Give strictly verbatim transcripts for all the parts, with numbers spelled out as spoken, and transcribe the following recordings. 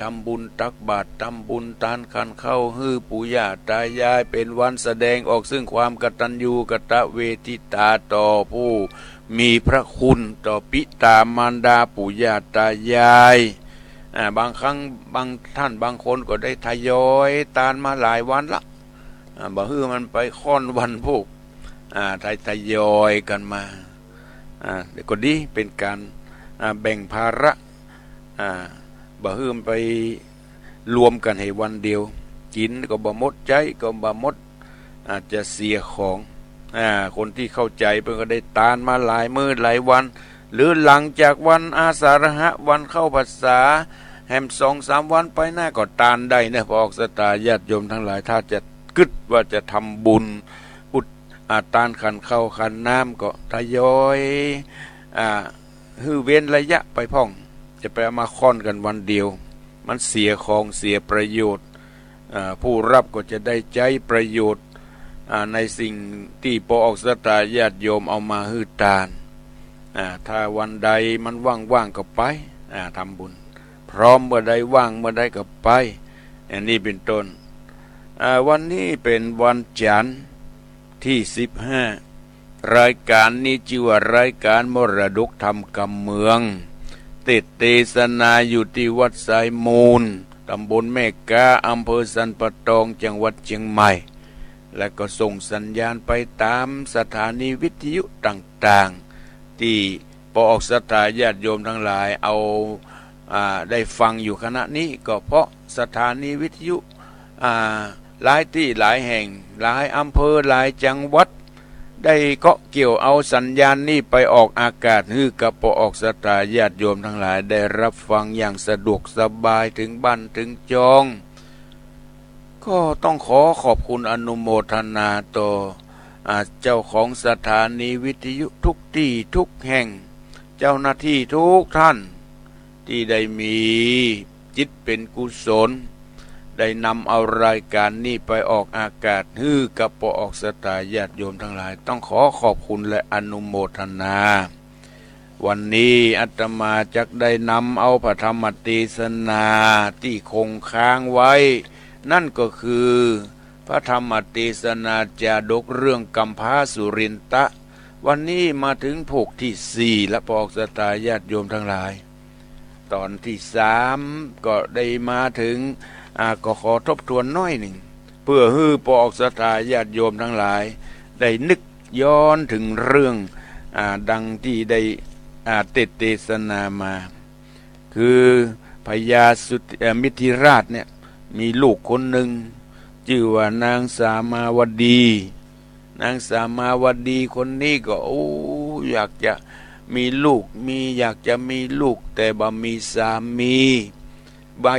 ทำบุญตักบาตร ทำบุญตานขันข้าวหื้อปู่ย่าตายาย เป๋นวันแสดงออกซึ่งความกตัญญูกตเวทิตาต่อผู้มีพระคุณ ต่อปิตามารดาปู่ย่าตายาย อ่า บางครั้งบางท่านบางคนก็ได้ทยอยตานมาหลายวันละ อ่า บ่หื้อมันไปค่อนวันพูก อ่า ทย ทยอยกั๋นมา อ่า ก็ดี เป๋นก๋าน อ่า แบ่งภาระ อ่า บ่หื้อมันไปรวมกั๋นหื้อวันเดียว กิ๋นก็บ่หมด ใจ๊ก็บ่หมด อาจจะเสียของ อ่า คนตี้เข้าใจ๋เปิ้นก็ได้ตานมาหลายมื้อหลายวัน หรือหลังจากวันอาสาฬหะ วันเข้าพรรษา แหมสองสามวันไปหน้าก็ตานได้เนาะ ปออกศรัทธาญาติโยมตังหลาย ถ้าจะกึ๊ดว่าจะทำบุญอุด อ่า ตานขันข้าวขันน้ำก็ทยอย อ่า หื้อเว้นระยะไปพ่อง จะไปเอามาค่อนกั๋นวันเดียว มันเสียของเสียประโยชน์ อ่า ผู้รับก็จะได้ใจ๊ประโยชน์ อ่า ในสิ่งตี้ปออกศรัทธาญาติโยมเอามาหื้อตาน อ่า ถ้าวันใดมันว่างๆ ก็ไป อ่า ทำบุญ พร้อมเมื่อใดว่างเมื่อใดก็ไป อันนี้เป๋นต้น อ่า วันนี้เป๋นวันจันทร์ตี้สิบห้า รายก๋านนี้จื้อว่ารายก๋านมรดกธรรมกำเมือง เตสน์เตสนาอยู่ตี้วัดสายมูล ตำบลแม่ก๊า อำเภอสันป่าตอง จังหวัดเจียงใหม่ และก็ส่งสัญญาณไปต๋ามสถานีวิทยุต่างๆ ตี้ปออกศรัทธาญาติโยมตังหลายเอา อ่า ได้ฟังอยู่ขณะนี้ ก็เพราะสถานีวิทยุ อ่า หลายตี้หลายแห่ง หลายอำเภอ หลายจังหวัด ได้เกาะเกี่ยวเอาสัญญาณนี้ไปออกอากาศ หื้อกับปออกศรัทธาญาติโยมตังหลายได้รับฟังอย่างสะดวกสบายเถิงบ้านเถิงจอง ก็ต้องขอขอบคุณอนุโมทนาต่อ อ่า เจ้าของสถานีวิทยุทุกตี้ทุกแห่ง เจ้าหน้าตี้ทุกท่าน ตี้ได้มีจิตเป๋นกุศล ได้นำเอารายก๋านนี้ไปออกอากาศ หื้อกับปออกศรัทธาญาติโยมตังหลาย ต้องขอขอบคุณและอนุโมทนา วันนี้อาตมาจักได้นำเอาพระธรรมเตสนาตี้คงค้างไว้ นั่นก็คือพระธรรมเตสนาจาดกเรื่องกำพร้าสุรินทะ วันนี้มาเถิงพูกตี้สี่ละ ปออกศรัทธาญาติโยมตังหลาย ตอนตี้สามก็ได้มาเถิง อ่า ก็ขอทบทวนหน้อยนึ่ง เปื้อหื้อปออกศรัทธาญาติโยมตังหลาย ได้นึกย้อนเถิงเรื่อง อ่า ดังตี้ได้ อ่า เตสน์เตสนามา คือพญาสุทธิ เอ่อ มิถิราชเนี่ย มีลูกคนนึ่ง จื้อว่านางสามาวดี นางสามาวดีคนนี้ก็ โอ้ อยากจะมีลูก มี อยากจะมีลูก แต่บ่มีสามี ไหว้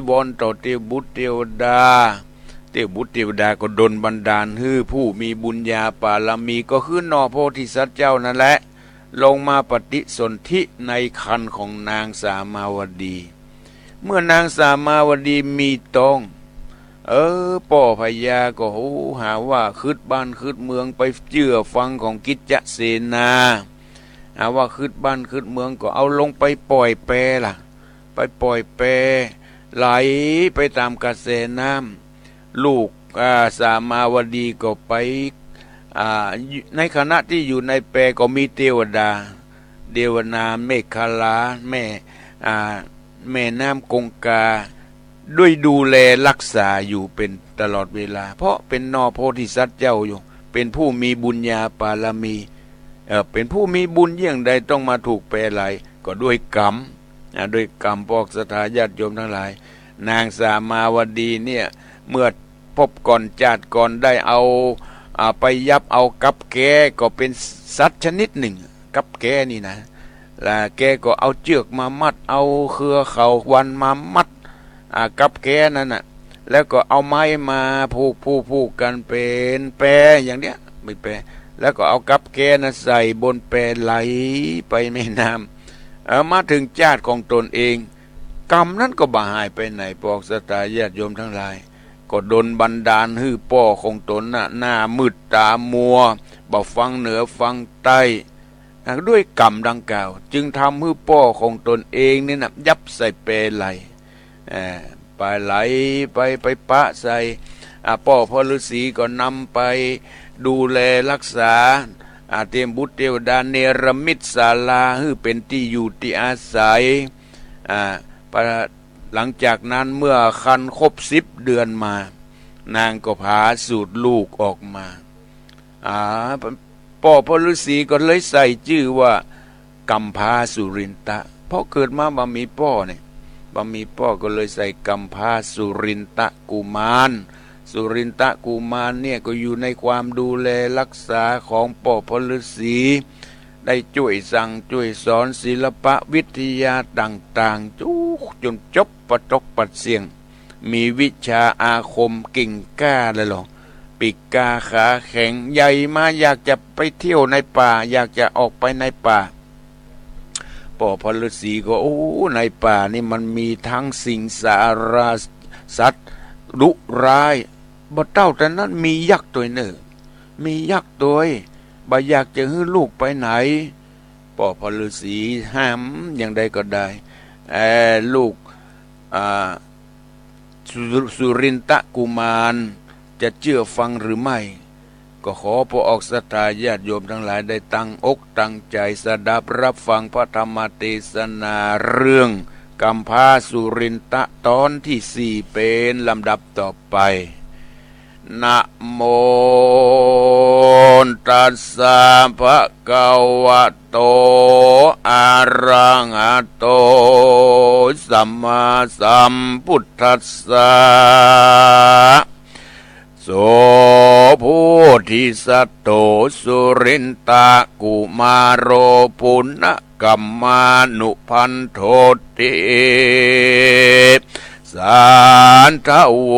วอนต่อเตวบุตรเตวดา เตวบุตรเตวดาก็ดลบันดาลหื้อผู้มีบุญญาปารมี ก็คือหน่อโพธิสัตว์เจ้านั่นแหละ ลงมาปฏิสนธิในครรภ์ของนางสามาวดี เมื่อนางสามาวดีมีต๊อง เออ ป้อพญาก็ โอ้ หาว่าขึ้นบ้านขึ้นเมือง ไปเจื้อฟังของกิจจเสนา หาว่าขึ้นบ้านขึ้นเมือง ก็เอาลงไปป่อยแปล่ะ ไปป่อยแป ไหลไปต๋ามกระแสน้ำ ลูก อ่า สามาวดีก็ไป อ่า ในขณะตี้อยู่ในแปก็มีเตวดา เตวดาเมขลา แม่ อ่า แม่น้ำคงคา ด้วยดูแลรักษาอยู่เป๋นตลอดเวลา เพราะเป๋นหน่อโพธิสัตว์เจ้าอยู่ เป๋นผู้มีบุญญาปารมี เอ่อ เป๋นผู้มีบุญเยี่ยงใดต้องมาถูกแปไหล ก็ด้วยกรรม อ่า ด้วยกรรม ปออกศรัทธาญาติโยมตังหลาย นางสามาวดีเนี่ย เมื่อภพก่อนจาติก่อนได้เอา อ่า ไปยับเอากับแก๊ ก็เป๋นสัตว์ชนิดนึ่ง กับแก๊นี่นะ แล้วแก๊ก็เอาเจื้อกมามัด เอาเครือเถาวัลย์มามัด อ่า กับแก๊นั้นน่ะ แล้วก็เอาไม้มาผูก ผูก ผูกกั๋นเป๋นแปอย่างเนี้ย เป๋นแป แล้วก็เอากับแก๊นั้นใส่บนแปไหลไปแม่น้ำ เออ มาเถิงจาติของตนเอง กรรมนั้นก็บ่หายไปไหน ปออกศรัทธาญาติโยมตังหลาย ก็ดลบันดาลหื้อป้อของตนน่ะ หน้ามืดต๋ามัว บ่ฟังเหนือฟังใต้ อ่ะ ด้วยกรรมดังกล่าว จึงทำหื้อป้อของตนเองนี่น่ะ ยับใส่แปไหล เอ่อ ไปไหลไป ไปปะใส่ อ่า ป้อพ่อฤๅษีก็นำไปดูแลรักษา อ่า เตรียมบุตรเตวดาเนรมิตศาลาหื้อเป๋นตี้อยู่ตี้อาศัย อ่า ปะ หลังจากนั้นเมื่อครรภ์ครบสิบเดือนมา นางก็ผาสูติลูกออกมา อ่า ป้อพ่อฤๅษีก็เลยใส่จื้อว่า กำพร้าสุรินทะ เพราะเกิดมาบ่มีป้อเนี่ย บ่มีป้อก็เลยใส่กำพร้าสุรินทะกุมาร สุรินทะกุมารเนี่ยก็อยู่ในความดูแลรักษาของป้อพ่อฤๅษี ได้จ้วยสั่งจ้วยสอนศิลปะวิทยาต่างๆ จุ๊ก จนจบประตกปัดเสี้ยง มีวิชาอาคมเก่งกล้าเลยหรอ ปีกกล้าขาแข็ง ใหญ่มาอยากจะไปเที่ยวในป่า อยากจะออกไปในป่า ป้อพ่อฤๅษีก็ โอ้ ในป่านี่มันมีทั้งสิงสาราสัตว์ดุร้าย บ่เต้าแต่นั้นมียักษ์ตวยเน่อ มียักษ์ตวย บ่อยากจะหื้อลูกไปไหน ป้อพ่อฤๅษีห้ามอย่างใดก็ได้ เอ่อ ลูก อ่า สุ สุรินทะกุมารจะเจื้อฟังหรือไม่ ก็ขอปวกศรัทธาญาติโยมตังหลายได้ตั้งอกตั้งใจ๋สดับฮับฟังพระธรรมเตสนาเรื่องกำพร้าสุรินทะตอนตี้สี่เป๋นลำดับต่อไป นะโมตัสสะภะคะวะโต อะระหะโต สัมมาสัมพุทธัสสะ โส โพธิสัตโต สุรินทะกุมารโร ปุณณกัมมานุพันโทติ สาธโว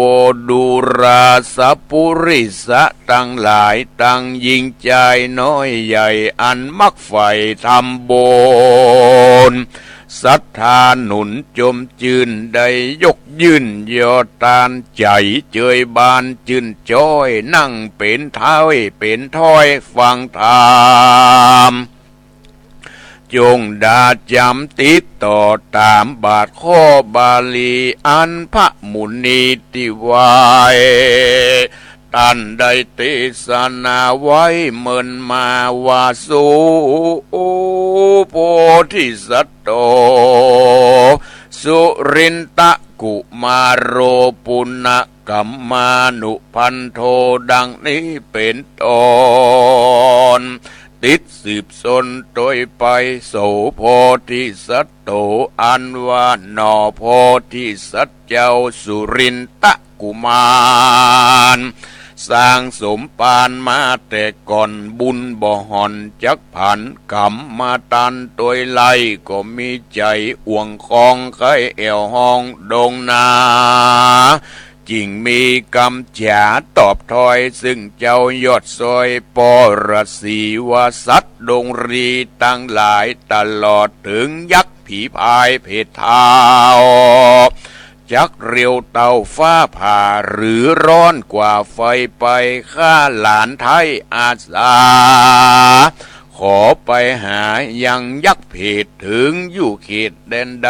ดูราสะปุริสะตังหลาย ตังญิงจายน้อยใหญ่ อันมักใฝ่ธรรมบุญ ศรัทธาหนุนจมจื้น ได้ยกยื่นยอตานใจ๋ เจยบานจื้นจ้อย นั่งเป๋นถ้อยเป๋นถ้อยฟังธรรม จงดาจ๋ำติดต่อต๋ามบาทข้อบาลี อันพระมุนีตี้ไหว้ ต้านได้เตสนาไว้เมินมาว่า โส โพธิสัตโต สุรินทะกุมารโร ปุณณกัมมานุพันโท ดังนี้เป๋นต้น ติดสืบสนโตยไป โส โพธิสัตโต อันว่าหน่อโพธิสัตว์เจ้าสุรินทะกุมาร สร้างสมปานมาแต่ก่อน บุญบ่ห่อนจักผัน กรรมตันโตยไล่ ก็มีใจ๋อ่วงคองใค่แอ่วฮ้องดงนา จึงมีกำจ๋าตอบถ้อย ซึ่งเจ้ายอดซ้อย ปรสีวสัตว์ดงรีตังหลาย ตลอดเถิงยักษ์ผีพายเผดเท้า จักเร็วเต้าฟ้าผ่า หรือร้อนกว่าไฟไป ข้าหลานไท้อาสา ขอไปหายังยักษ์เผด เถิงอยู่เขตแดนใด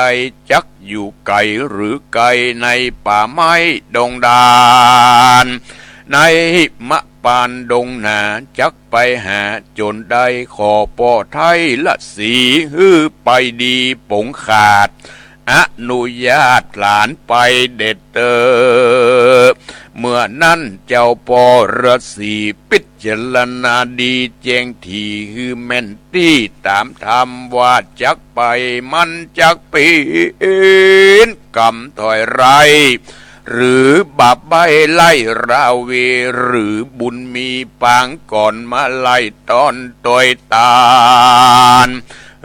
จักอยู่ไก๋หรือใก้ ในป่าไม้ดงดาน ในหิมะปานดงหนา จักไปหาจ๋นได้ ขอป้อไท้ละสี หื้อไปดีป๋งขาด อนุญาตหลานไปเด็ดเต๊อะ เมื่อนั้นเจ้าปรสีปิจารณาดีแจ้งถี่ หื้อแม่นตี้ต๋ามธรรมว่าจักไป มันจักเป๋นกรรมถ้อยร้าย หรือบาปใบ้ไล่ราวี หรือบุญมีปางก่อนมาไล่ต้อนโตยตาน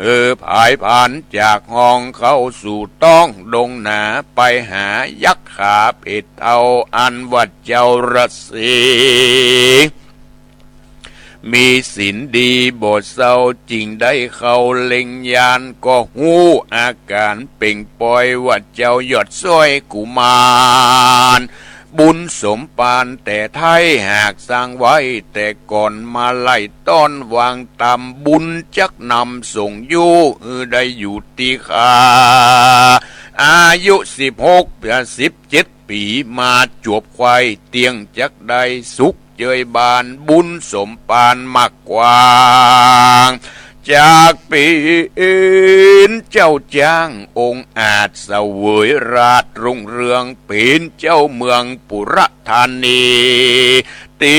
เออ ผายผานจากฮ้องเข้าสู่ต๊องดงหนา ไปหายักษ์ขาเผดเท้า อันว่าเจ้าฤๅษี มีศีลดีบ่เศร้า จึงได้เข้าเล็งญาณ ก็ฮู้อาก๋านเป่งปอย ว่าเจ้ายอดซ้อยกุมาร บุญสมปานแต่ไท้หากสร้างไว้แต่ก่อน มาไล่ต้อนวางต๋ามบุญ จักนำส่งอยู่ หื้อได้อยู่ตี้ข้า อายุสิบหก สิบเจ็ดปี๋ มาจวบควายเตี้ยง จักได้สุขเจยบาน บุญสมปานมากกว้างจักเป๋นเจ้าจ๊างองอาจ เสวยราชรุ่งเรือง เป๋นเจ้าเมืองปุระธานี ติ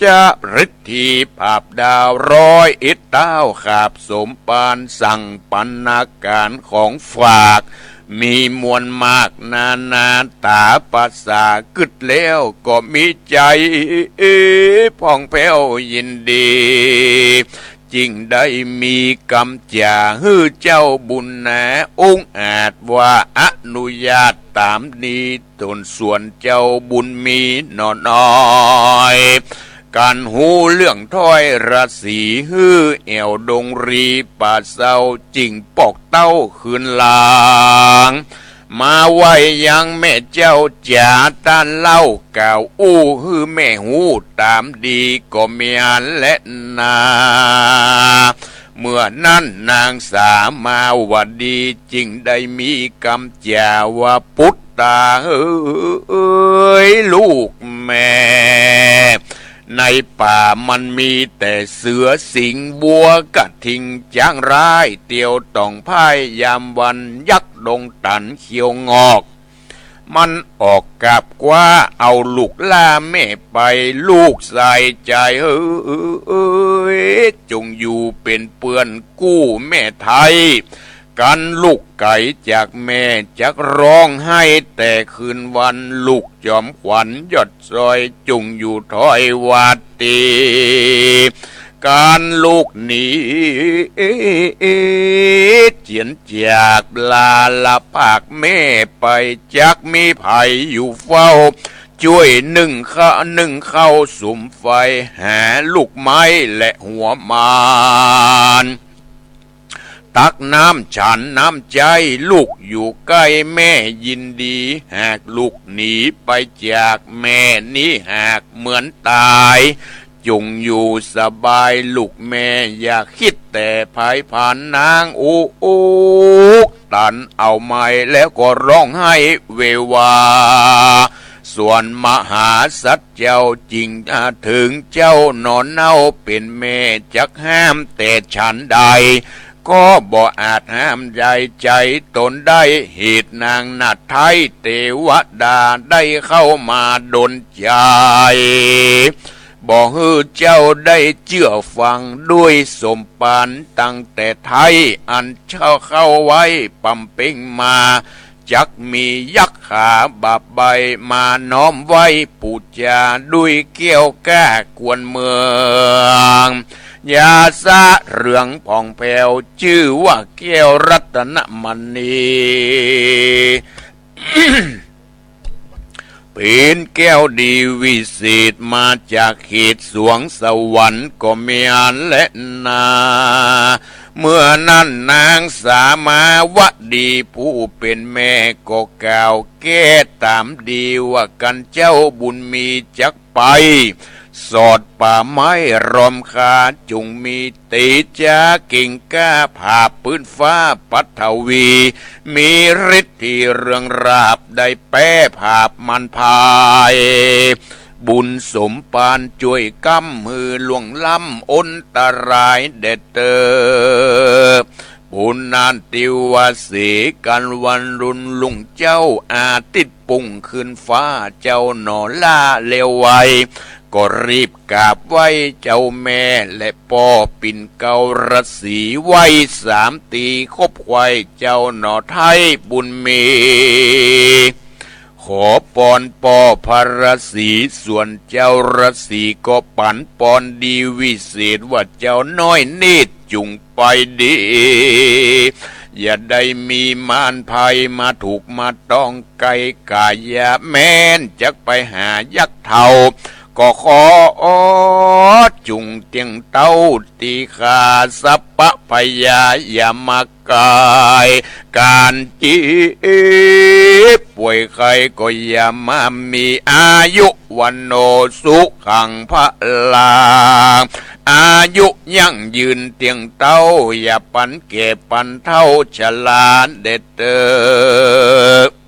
จาริตถีผาบดาว ร้อยเอ็ดเต๊า ขาบสมปานสั่งปันนาก๋านของฝาก มีมวลมากนานาต๋าประสา กึ๊ดแล้วก็มีใจ๋ผ่องแผ้วยินดี จึ่งได้มีกำจ๋าหื้อเจ้าบุญนา องอาจว่าอนุญาตต๋ามนี้ ตนส่วนเจ้าบุญมีหนอน้อย กั๋นฮู้เรื่องถ้อยราศี หื้อแอ่วดงรีป่าเซา จึ่งปอกเต้าคืนหลัง มาไหว้ยังแม่เจ้าจ๋า ต้านเล่ากล่าวอู้ หื้อแม่ฮู้ต๋ามดีก็มีอันแลนา เมื่อนั้นนางสามาวดี จึ่งได้มีกำจ๋าว่า ปุตตาเอ๋ย ลูกแม่ ในป่ามันมีแต่เสือสิงห์วัวกระทิงจ๊างร้าย เตียวต่องพ่ายยามวัน ยักษ์ดงตันเขียวงอก มันออกกาบคว้าเอาลูกหล้าแม่ไป ลูกสายใจ๋เอ๋ย จงอยู่เป๋นเปื้อนกู้แม่ไท้ กั๋นลูกไก๋จากแม่จักร้องไห้แต่คืนวัน ลูกจอมขวัญยอดซอย จงอยู่ถ้อยหวัดดี กั๋นลูกหนีเจียนจากลาละภาคแม่ไป จักมีใผอยู่เฝ้า จ้วยนึ่งข้า นึ่งข้าวสุมไฟ หาลูกไม้และหัวหมาก ตักน้ำฉันน้ำใจ๊ ลูกอยู่ใก้แม่ยินดี หากลูกหนีไปจากแม่นี้ หากเหมือนต๋าย จงอยู่สบายลูกแม่ อย่าคิดแต่ภัยผ่านนาง อุกตันเอาไม้ แล้วก็ร้องไห้เววา ส่วนมหาสัตว์เจ้า จึงเถิงเจ้าหนอเน่าเป๋นแม่ จักห้ามแต่ฉันใด ก็บ่อาจห้ามใจ๋ใจ๋ตนได้ เหตุนางนาฏไท้เตวดา ได้เข้ามาดลใจ๋ บ่หื้อเจ้าได้เจื้อฟัง ด้วยสมปานตั้งแต่ไท้ อันเจ้าเข้าไว้ปำเป๊งมา จักมียักขาบาปใบ้ มาน้อมไหว้ปู๋จา ด้วยแก้วก้ากวนเมือง ยาสะเหลืองผ่องแผ้ว จื้อว่าแก้วรัตนมณี เป๋นแก้วดีวิเศษ มาจากเขตสวงสวรรค์ก็มีอันแลนา เมื่อนั้นนางสามาวดีผู้เป๋นแม่ก็กล่าวแก้ต๋ามดีว่า กั๋นเจ้าบุญมีจักไป สอดป่าไม้รอมคา จงมีเตจาเก่งกล้า ผาบปื๊นฟ้าปัทวี มีฤทธิ์ที่เรืองราบ ได้แป๊ผาบมันพาย บุญสมปานจ้วยก๊ำหื้อล่วงล้ำอนตรายแดดเตอ ปุณณาติวาเส กั๋นวันรุ่นรุ่งเจ้า อาทิตย์ ปุ้งขึ้นฟ้าเจ้าหนอ ล้าเร็วไว ก็รีบกราบไหว้เจ้าแม่และป้อปิ่นเกล้า ราศีไหว้สามตี คบไขว่เจ้าหนอไท้บุญมี ขอปอนป้อพระราศี ส่วนเจ้าราศีก็ปั๋นปอนดีวิเศษว่า เจ้าน้อยเนตรจุ่ง ไปดี อย่าได้มีมารภัยมาถูกมาต้อง ไก่กายาแม้นจักไปหายักษ์เฒ่า ก็ขอจุ่งเตี้ยงเต้า ตี้ข้าสัพพะพยาอย่ามากาย ก๋านเจ็บป่วยไข้ก็อย่ามามี อายุ วัณโณ สุขัง พลัง อายุยั่งยืนเตียงเต๊า อย่าปันแก่ปันเฒ่าชราเด็ดเต๊อะ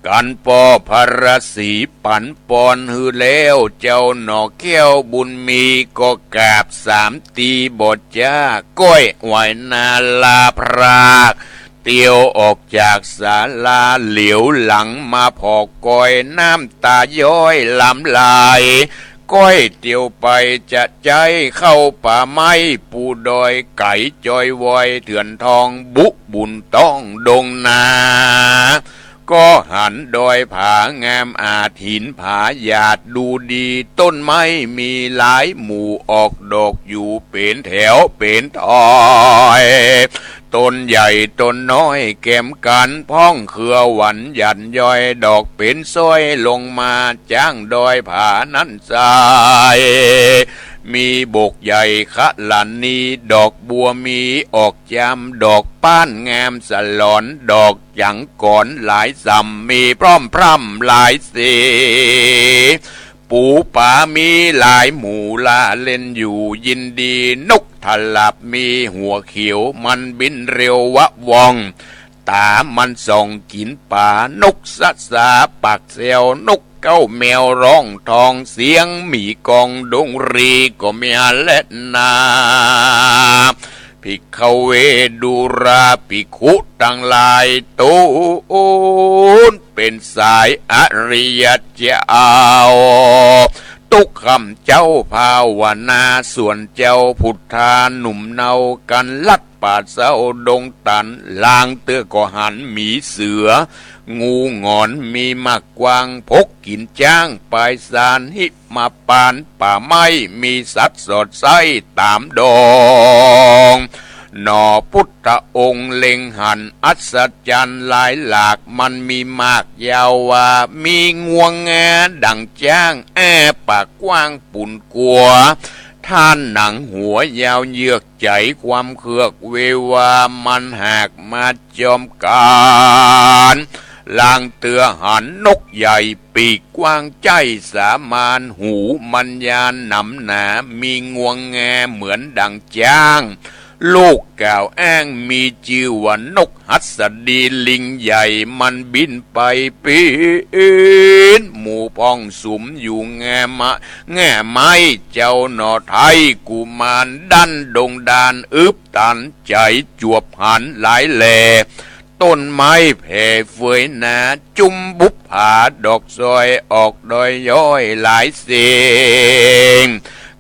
กันป้อพระศรีปันปอนหื้อแล้ว เจ้าหน่อแก้วบุญมีก็กราบสามตีบ่จ๊า ก้อยไหว้หน้าลาพราก เตียวออกจากศาลาเหลียวหลังมาผ่อก้อย น้ำตาย้อยหลั่งไหล ก้อยเตียวไปจะใจ๊เข้าป่าไม้ ปูดอยไก๋จอยวอยเถื่อนทอง บุบุญต้องดงนา ก็หันดอยผางามอาจ หินผาหยาดดูดี ต้นไม้มีหลายหมู่ ออกดอกอยู่เป๋นแถวเป๋นตอย ต้นใหญ่ต้นน้อยแกมกั๋น พ่องเครือหวันหยันย้อย ดอกเป๋นซ้อยลงมา จ้างดอยผานั้นไส้ มีบกใหญ่ขะหลันนี ดอกบัวมีออกจาม ดอกป้านงามสะหลอน ดอกจั๋งกอนหลายส่ำ มีพร่อมพร่ำหลายสี ปูป๋ามีหลายหมู่ ล่าเล่นอยู่ยินดี นกทะหลาบมีหัวเขียว มันบินเร็ววะว่อง ต๋ามันส่องกิ๋นป๋า นกสะสาปากแซว นกเก๊าแมวร้องทอง เสียงหมีกองดงรีก็มีแลนา ภิกขเวดูราภิกขุตังหลาย ตูนเป๋นสายอริยะเจ้า ตุ๊กค่ำเจ๊าภาวนา ส่วนเจ้าพุทธาหนุ่มเนา กั๋นลัด ป่าเซาดงตัน ลางเตื้อก็หันหมีเสือ งูหงอนมีมากกว้าง ผกกิ๋นจ๊างปายซาน หิมะปานป่าไม้ มีสัตว์สอดไส้ต๋ามดง หน่อพุทธองค์เล็งหัน อัศจรรย์หลายหลาก มันมีมากยาวว่า มีงวงงาดั่งจ๊าง อ้าปากกว้างปูนกั๋ว ท่านหนังหัวยาวเยือก ใจ๋ความเคือกเววา มันหากมาจอมกั๋น ลางเตื้อหันนกใหญ่ปีกกว้าง ใจ๊สามาน หูมันยานหนำหนา มีงวงงาเหมือนดั่งจ๊าง ลูกกล่าวอ้างมีจื้อว่านกหัสดี ลิงใหญ่มันบินไปปีน หมู่พ่องสุมอยู่แง่มะ แง่ไม้ เจ้าหน่อไทยกุมาร ดั้นดงดานอึบตัน ใจ๋จวบหันหลายแหล่ ต้นไม้แผ่เฟยหนา จุมบุปผาดอกซอย ออกดอยย้อยหลายเสียง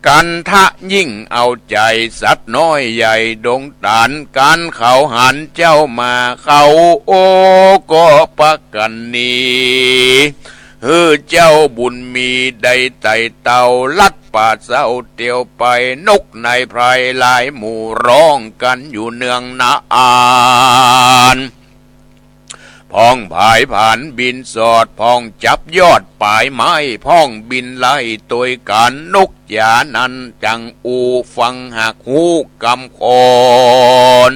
กันทะยิ่งเอาใจ๋ สัตว์น้อยใหญ่ดงตัน กันเขาหันเจ้ามา เขาโอ้ก็ปะกันนี้ หื้อเจ้าบุญมีได้ไต่เต้า ลัดป่าเซาเตียวไป นกในไพรหลายหมู่ ร้องกั๋นอยู่เนืองนาน พ่องผายผานบินสอด พ่องจับยอดปายไม้ พ่องบินไล่ตวยกั๋น นกจ๋านั้นจั่งอู้ฟังหากฮู้กำคอน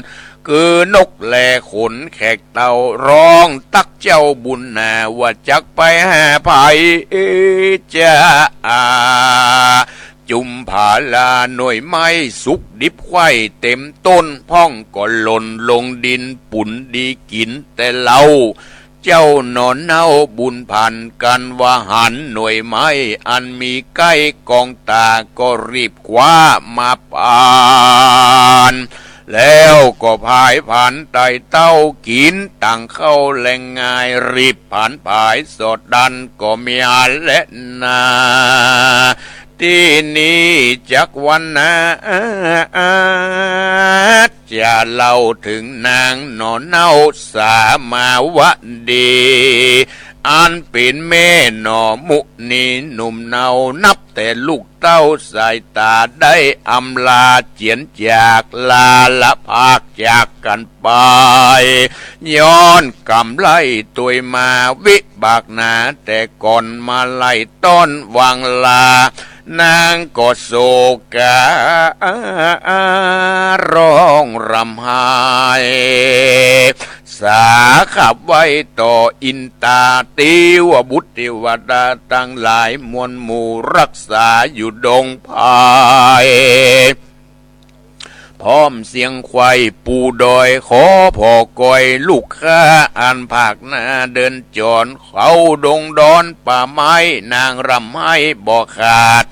คือนกแลขนแขกเต้า ร้องตักเจ้าบุญนา ว่าจักไปหาใผจะอา จุมผาลาหน่วยไม้สุกดิบไขว้เต็มต้น พ่องก็หล่นลงดิน ปุ๋นดีกิ๋นแต่เฮา เจ้าหน่อเน่าบุญผัน กันว่าหันหน่วยไม้อันมีใก้กองต๋า ก็รีบคว้ามาปาน แล้วก็ผายผานไต่เต้า กิ๋นตังเข้าแลงงาย รีบผานผายสอดดันก็มีอันแลนา ตี้นี้จักวรรณา จะเล่าเถิงนางหน่อเน่าสามาวดี อันเป๋นแม่หน่อมุนีหนุ่มเนา นับแต่ลูกเต้าสายต๋าได้อำลาเจียนจาก ลาละพากจากกั๋นไป ย้อนกรรมไล่ตวยมา วิบากหนาแต่ก่อนมาไล่ต้อนวางลา นางก็โศการ้องร่ำไห้ สาขับไหว้ต่ออินตา เตวบุตรเตวดาตังหลายมวลหมู่ รักษาอยู่ดงไพร พร้อมเสียงไขว่ปูดอย ขอผ่อกอยลูกข้า อันภาคหน้าเดินจร เข้าดงดอนป่าไม้ นางร่ำไห้บ่ขาด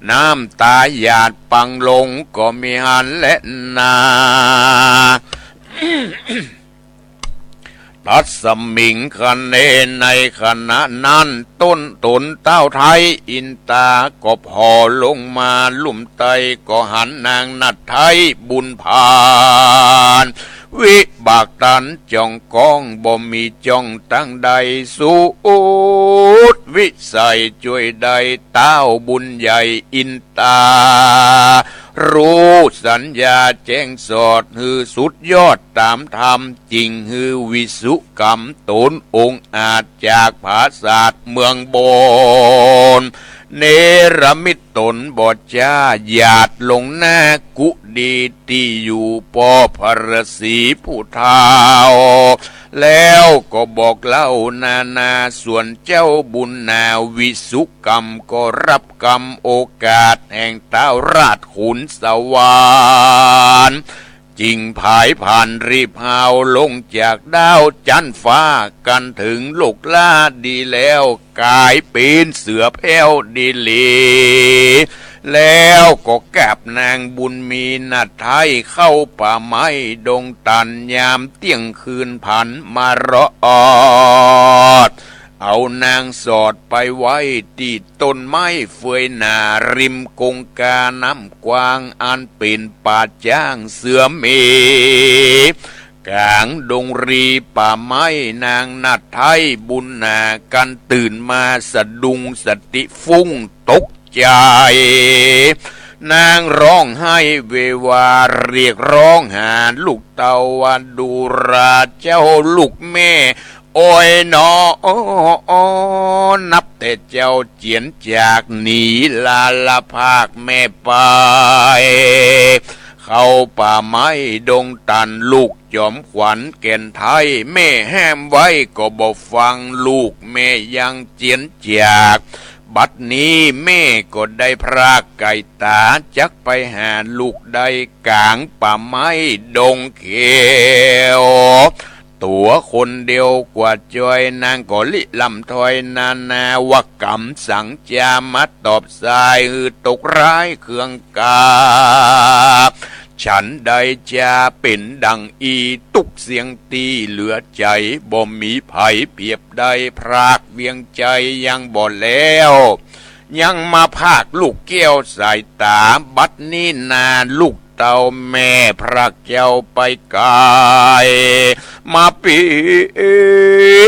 น้ำตาหยาดปังลงก็มีหั้นแลนา ตัสมิงคเน ในขณะนั้น ต้นต๋นเต๊าไท้อินตาก็ผ่อลงมาลุ่มไต้ ก็หันนางนาฏไท้บุญผาน วิบากตันจ่องก้อง บ่มีจ้องตังใด สุดวิสัยจ้วยได้ เต๊าบุญใหญ่อินตา ฮู้สัญญาแจ้งสอด หื้อสุดยอดต๋ามธรรม จึงหื้อวิสุกรรมต๋นองอาจ จากผาสาทเมืองบน เนรมิตต๋นบ่จ้า หยาดลงหน้ากุฏิตี้อยู่ป้อพระฤๅษีผู้เฒ่า แล้วก็บอกเล่านานา ส่วนเจ้าบุญนาวิสุกรรมก็ฮับกรรมโอกาสแห่งเต๊าราชขุนสวรรค์ จึงผายผานรีบฮาวลงจากดาวจั๊นฟ้า กั๋นเถิงโลกล้าดีแล้ว ก๋ายเป๋นเสือแผ้วดีหลี แล้วก็กราบนางบุญมีนาฏไท้เข้าป่าไม้ดงตัน ยามเตี้ยงคืนผันมารอด เอานางสอดไปไว้ตี้ต้นไม้เฟือยหนา ริมกงกาน้ำกว้าง อันเป๋นป่าจ๊างเสือมี ก๋างดงรีป่าไม้ นางนาฏไท้บุญนากั๋นตื่นมาสะดุ้งสติฟุ้งตกใจ๋ นางฮ้องไห้เววาเรียกฮ้องหาลูกเต้าว่า ดูราเจ้าลูกแม่ โอ้ยหนอ นับแต่เจ้าเจียนจากหนีลาละภาคแม่ไป เข้าป่าไม้ดงตัน ลูกจอมขวัญแก่นไท้ แม่ห้ามไว้ก็บ่ฟัง ลูกแม่ยังเจียนจาก บัดนี้แม่ก็ได้พรากไก่ต๋า จักไปหาลูกได้ก๋างป่าไม้ดงเขียว ตั๋วคนเดียวกว่าจ้อย นางก็ลิลำถ้อยนานา ว่ากำสังจามาตอบสาย หื้อตกร้ายเคืองกา ฉันใดจาเป๋นดังอี้ ตุ๊กเสียงตี้เหลือใจ๋ บ่มีใผเปียบได้ พรากเวียงใจ๋ยังบ่แล้ว ยังมาพรากลูกแก้วสายต๋า บัดนี้นาลูกเต้าแม่พรากเจ้าไปไก๋ มาเป๋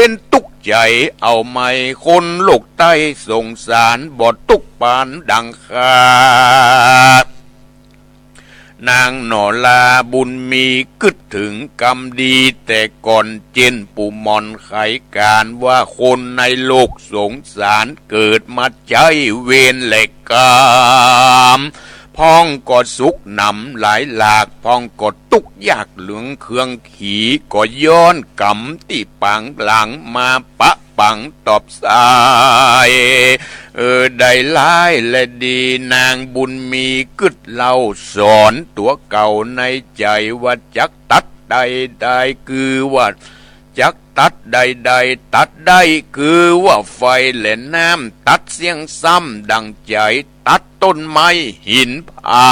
นตุ๊กใจ๋เอาไหม คนโลกใต้สงสาร บ่ตุ๊กปานดังข้า นางหนอลาบุญมีกึ๊ดเถิงกำดีแต่ก่อน เจ้นปู่หม่อนไขก๋านว่า คนในโลกสงสาร เกิดมาใจ๊เวรและกรรม พ่องก็สุขหนำหลายหลาก พ่องก็ตุ๊กยากเหลืองเคือง ขีก็ย้อนกรรมตี้ปางหลังมาปะปังตอบสาย เออ ได้ร้ายและดี นางบุญมีกึ๊ดเล่าสอนตั๋วเก่าในใจ๋ว่า จักตัดได้ได้ คือว่า จักตัดได้ได้ ตัดได้คือว่าไฟและน้ำ ตัดเสี้ยงซ้ำดั่งใจ๋ ตัดต้นไม้หินผา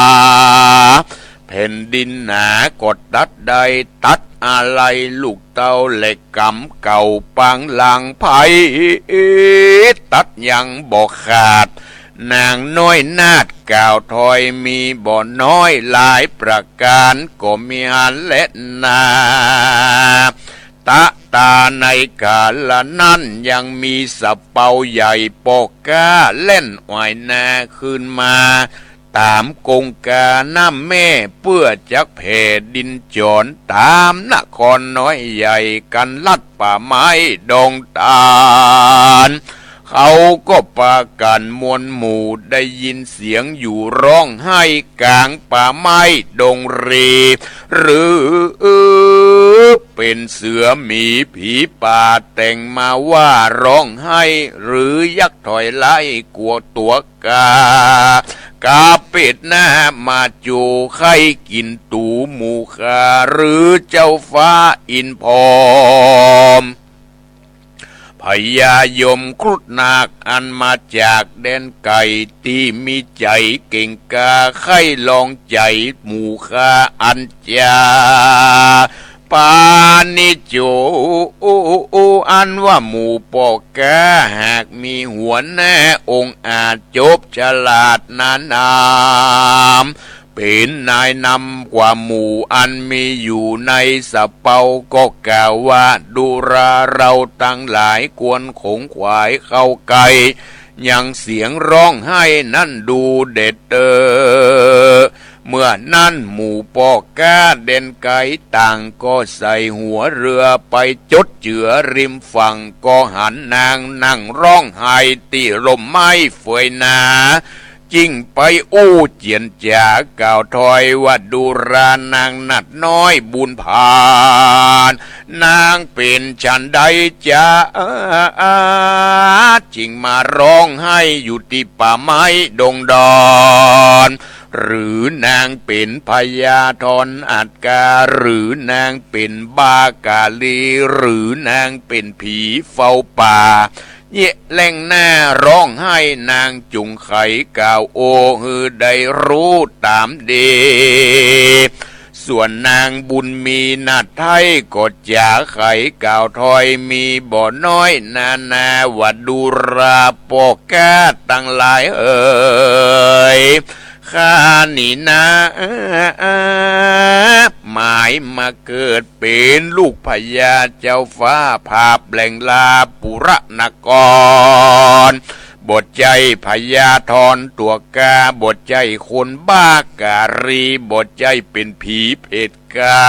แผ่นดินหนาก็ตัดได้ ตัดอาลัยลูกเต้าและกรรมเก่าปางหลัง ใผตัดยังบ่ขาด นางน้อยนาฏกล่าวถ้อยมีบ่น้อย หลายประก๋านก็มีหั้นแลนา ตะตาในกาละนั้นยังมีสะเปาใหญ่ป้อก๊าแล่นอ่อยนาคืนมา ต๋ามกงกาน้ำแม่ เปื้อจักแผ่ดินจร ต๋ามนครน้อยใหญ่กั๋นลัดป่าไม้ดงตัน เขาก็ปากั๋นมวลหมู่ ได้ยินเสียงอยู่ฮ้องไห้ก๋างป่าไม้ดงรี หรือ เป๋นเสือหมีผีป่า แต่งมาว่าฮ้องไห้ หรือยักษ์ถอยไล่กั๋วตั๋วกา กาเปตหน้ามาจู๋ใค่กิ๋นตั๋วหมู่ข้า หรือเจ้าฟ้าอินทร์พรหม พญายมครุฑนาคอันมาจากแดนไก๋ ตี้มีใจ๋เก่งกล้า ใค่ลองใจ๋หมู่ข้าอันจา ปาณิโจ อันว่าหมู่ป้อก๊าหากมีหัวหน้าองอาจจบฉลาดหนานาม เป๋นนายนำกว่าหมู่อันมีอยู่ในสะเปา ก็กล่าวว่า ดูราเฮาตังหลายควรขงขวายเข้าใก้ ยังเสียงฮ้องไห้นั้นดูเด็ดเตอ เมื่อนั้นหมู่ป้อก๊าแดนไก๋ต่างก็ใส่หัวเฮือไปจดเจือริมฝั่ง ก็หันนางนั่งฮ้องไห้ตี้ฮ่มไม้เฟยนา จึงไปอู้เจียนจ๋ากล่าวถอยว่า ดูรานางหนัดน้อยบุญผาน นางเป๋นฉันใดจา จึงมาฮ้องไห้อยู่ตี้ป่าไม้ดงดอน หรือนางเป๋นพญาธรอัดกา หรือนางเป๋นบ้ากาลี หรือนางเป๋นผีเฝ้าป่า เยียะแล่งหน้าฮ้องไห้ นางจุ่งไขกล่าวโอ หื้อได้ฮู้ต๋ามดี ส่วนนางบุญมีหนัดไท้ก็จ๋าไขกล่าวถอยมีบ่น้อยนานา ว่าดูราป้อก๊าตังหลายเอย ข้านี้นา หมายมาเกิดเป๋นลูกพญาเจ้าฟ้าผาบแหล่งลาปุระนคร บ่ใจ้พญาธรตั๋วกา บ่ใจ้คนบ้ากาลี บ่ใจ้เป๋นผีเผตกา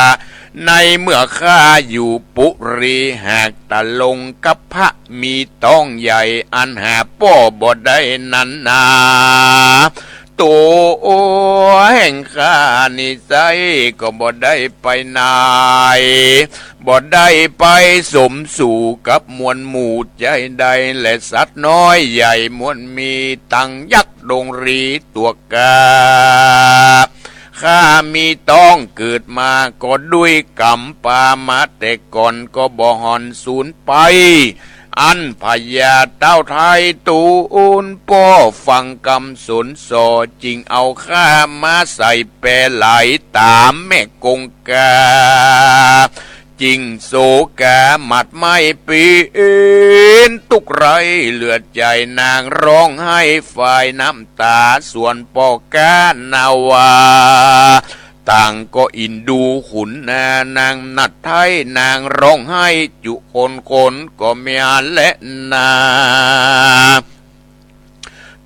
ในเมื่อข้าอยู่ปุรี หากตะลงกับพระมีต๊องใหญ่ อันหาป้อบ่ได้นั้นนา ตั๋วแห่งข้านี้ไส้ก็บ่ได้ไปไหน บ่ได้ไปสมสู่กับมวลหมู่ใจ้ใด และสัตว์น้อยใหญ่มวลมีตังยักษ์ดงรีตั๋วกา ข้ามีต๊องเกิดมาก็ด้วยก๋รรมปามาแต่ก่อน ก็บ่ห่อนสูญไป อั้นพญาเต้าไท้ตูลป้อฟังกำสนส่อ จึงเอาข้ามาใส่แปไหลต๋ามแม่คงคา จึงโศกาหมัดไหม้เป๋นตุ๊กข์ไร้เหลือใจ๋ นางฮ้องไห้ฟายน้ำต๋า ส่วนป้อก๊านาว่า ต่างก็อินดูขุนนา นางหนัดไท้นางฮ้องไห้จุคนคนก็แม่นแลนา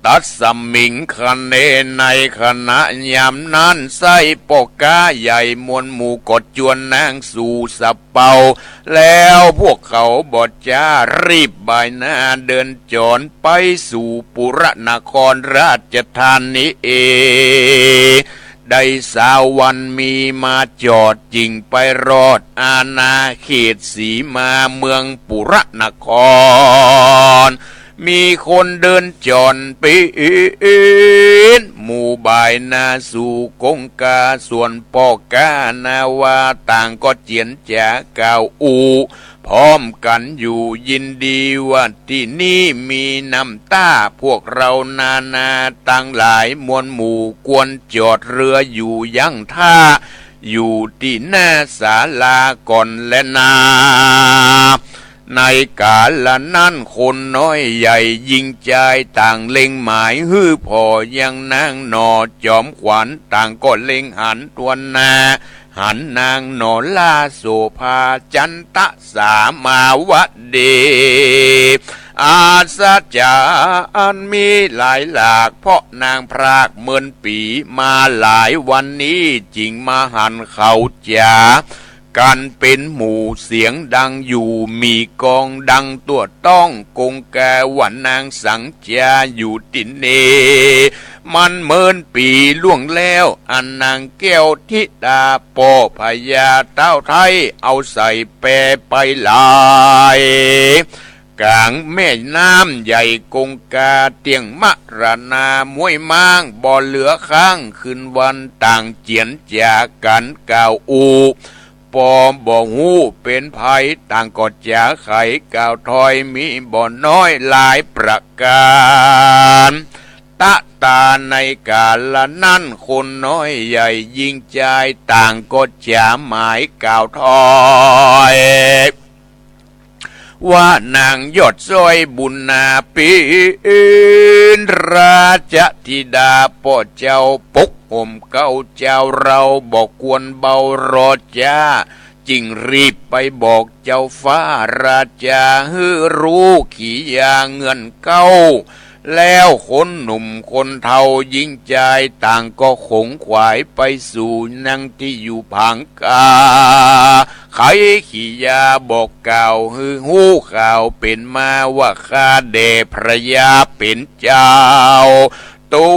ตัสมิงคเณ ในขณะยามนั้นไส้ป้อก๊าใหญ่มวลหมู่ก็จวนนางสู่สะเปา แล้วพวกเขาบ่จ๊ารีบบ่ายหน้าเดินจ๋อนไปสู่ปุระนครราชธานี ได้สาววันมีมาจอด จึงไปรอดอาณาเขตสีมาเมืองปุระนคร มีคนเดินจ๋อนเป๋นหมู่บ่ายหน้าสู่คงคา ส่วนป้อก๊านาว่าต่างก็เจียนจ๋ากล่าวอู้ พร้อมกั๋นอยู่ยินดีว่าตี้นี่มีน้ำต้า พวกเฮานานาตังหลายมวลหมู่ควรจอดเฮืออยู่ยั้งท่า อยู่ตี้หน้าศาลาก่อนแลนา ในกาละนั้นคนน้อยใหญ่ญิงจายต่างเล็งหมายหื้อผ่อยังนางหน่อ จ๋อมขวัญต่างก็เล็งหันตวนหน้า หันนางหน่อล่าโสภาจันตะสามาวดี อัศจรรย์มีหลายหลาก เพราะนางพรากเมินปี๋มาหลายวันนี้ จึงมาหันเขาจ๋า กันเป๋นหมู่เสียงดังอยู่ มีกองดังตั้วต๊อง กงกาว่านางสังจาอยู่ตี้นี่ มันเมินปี๋ล่วงแล้ว อันนางแก้วธิดาป้อพญาต๊าวไทย เอาใส่แปไปหลาย ก๋างแม่น้ำใหญ่กงกา เตี้ยงมรณาม้วยม้าง บ่เหลือค้างคืนวัน ต่างเจียรจ๋ากั๋นกล่าวอู้ ปอบ่ฮู้เป๋นใผ ต่างก็จ๋าไขกล่าวถอย มีบ่น้อยหลายประก๋าน ตะตาในก๋าละนั้น คนน้อยใหญ่ญิงจาย ต่างก็จ๋าหมายกล่าวถอย ว่านางยอดซ้อยบุญนาปิน ราชธิดาป้อเจ้า ปกห่มเกล้าเจ้า เฮาบ่ควรเบารอจ๊า จึงรีบไปบอกเจ้าฟ้าราจา หื้อฮู้ขียาเงื่อนเกล้า แล้วคนหนุ่มคนเฒ่าญิงจาย ต่างก็ขงขวายไปสู่นางตี้อยู่ผางกา ไขขียาบอกกล่าว หื้อฮู้ข่าวเป๋นมาว่า ข้าแด่พระยาเป๋นเจ้า ตู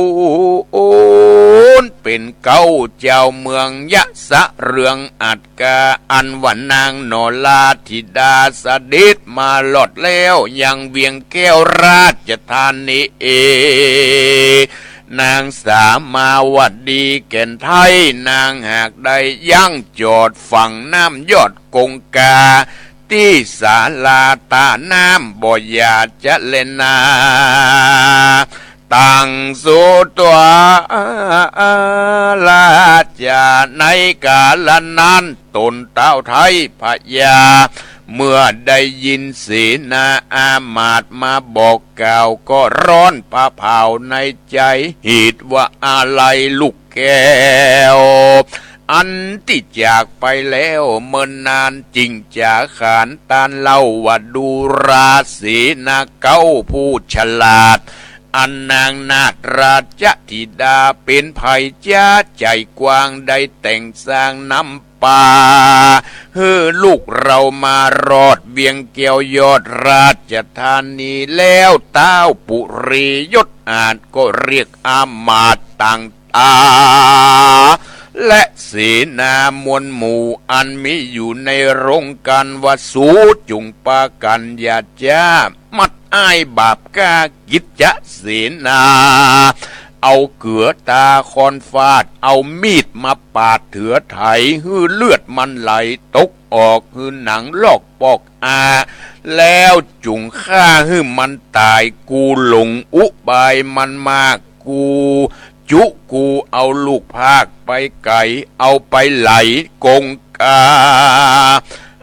นเป๋นเกล้าเจ้าเมืองยะสะเรืองอัดกา อันว่านางนราธิดาเสด็จมาฮอดแล้ว ยังเวียงแก้วราชธานีเอ นางสามาวดีแก่นไทย นางหากได้ยั้งจอดฝั่งน้ำยอดกงกา ตี้ศาลาต้าน้ำ บ่อย่าจะแลนา ตังสุตวา ราจา ในก๋าละนั้น ต๋นต๊าวไทยพญา เมื่อได้ยินเสนาอามาตย์มาบอกกล่าว ก็ร้อนผาเผาในใจ๋ เหตุว่าอาลัยลูกแก้ว อันตี้จากไปแล้วเมินนาน จึงจ๋าขานตานเล่าว่า ดูราเสนาเก๊าผู้ฉลาด อันนางนาถราชธิดาเป๋นใผจ๊า ใจ๋กว้างได้แต่งสร้างน้ำปา หื้อลูกเฮามารอดเวียงแก้วยอดราชธานีแล้ว ต๊าวปุรียศอาจก็เรียกอามาตย์ต่าง อา และเสนามวลหมู่อันมีอยู่ในโรงก๋านว่า สูจุ่งปากั๋นอย่าจ๊า มัดอ้ายบาปก้ากิจจะเสนา เอาเกื๋อต๋าคอนฟาด เอามีดมาปาดเถือไถ หื้อเลือดมันไหลตกออก หื้อหนังลอกปอกอา แล้วจุ่งฆ่าหื้อมันต๋าย กูหลงอุบายมันมาก กูจุกูเอาลูกภาคไปไก๋ เอาไปไหลกงกา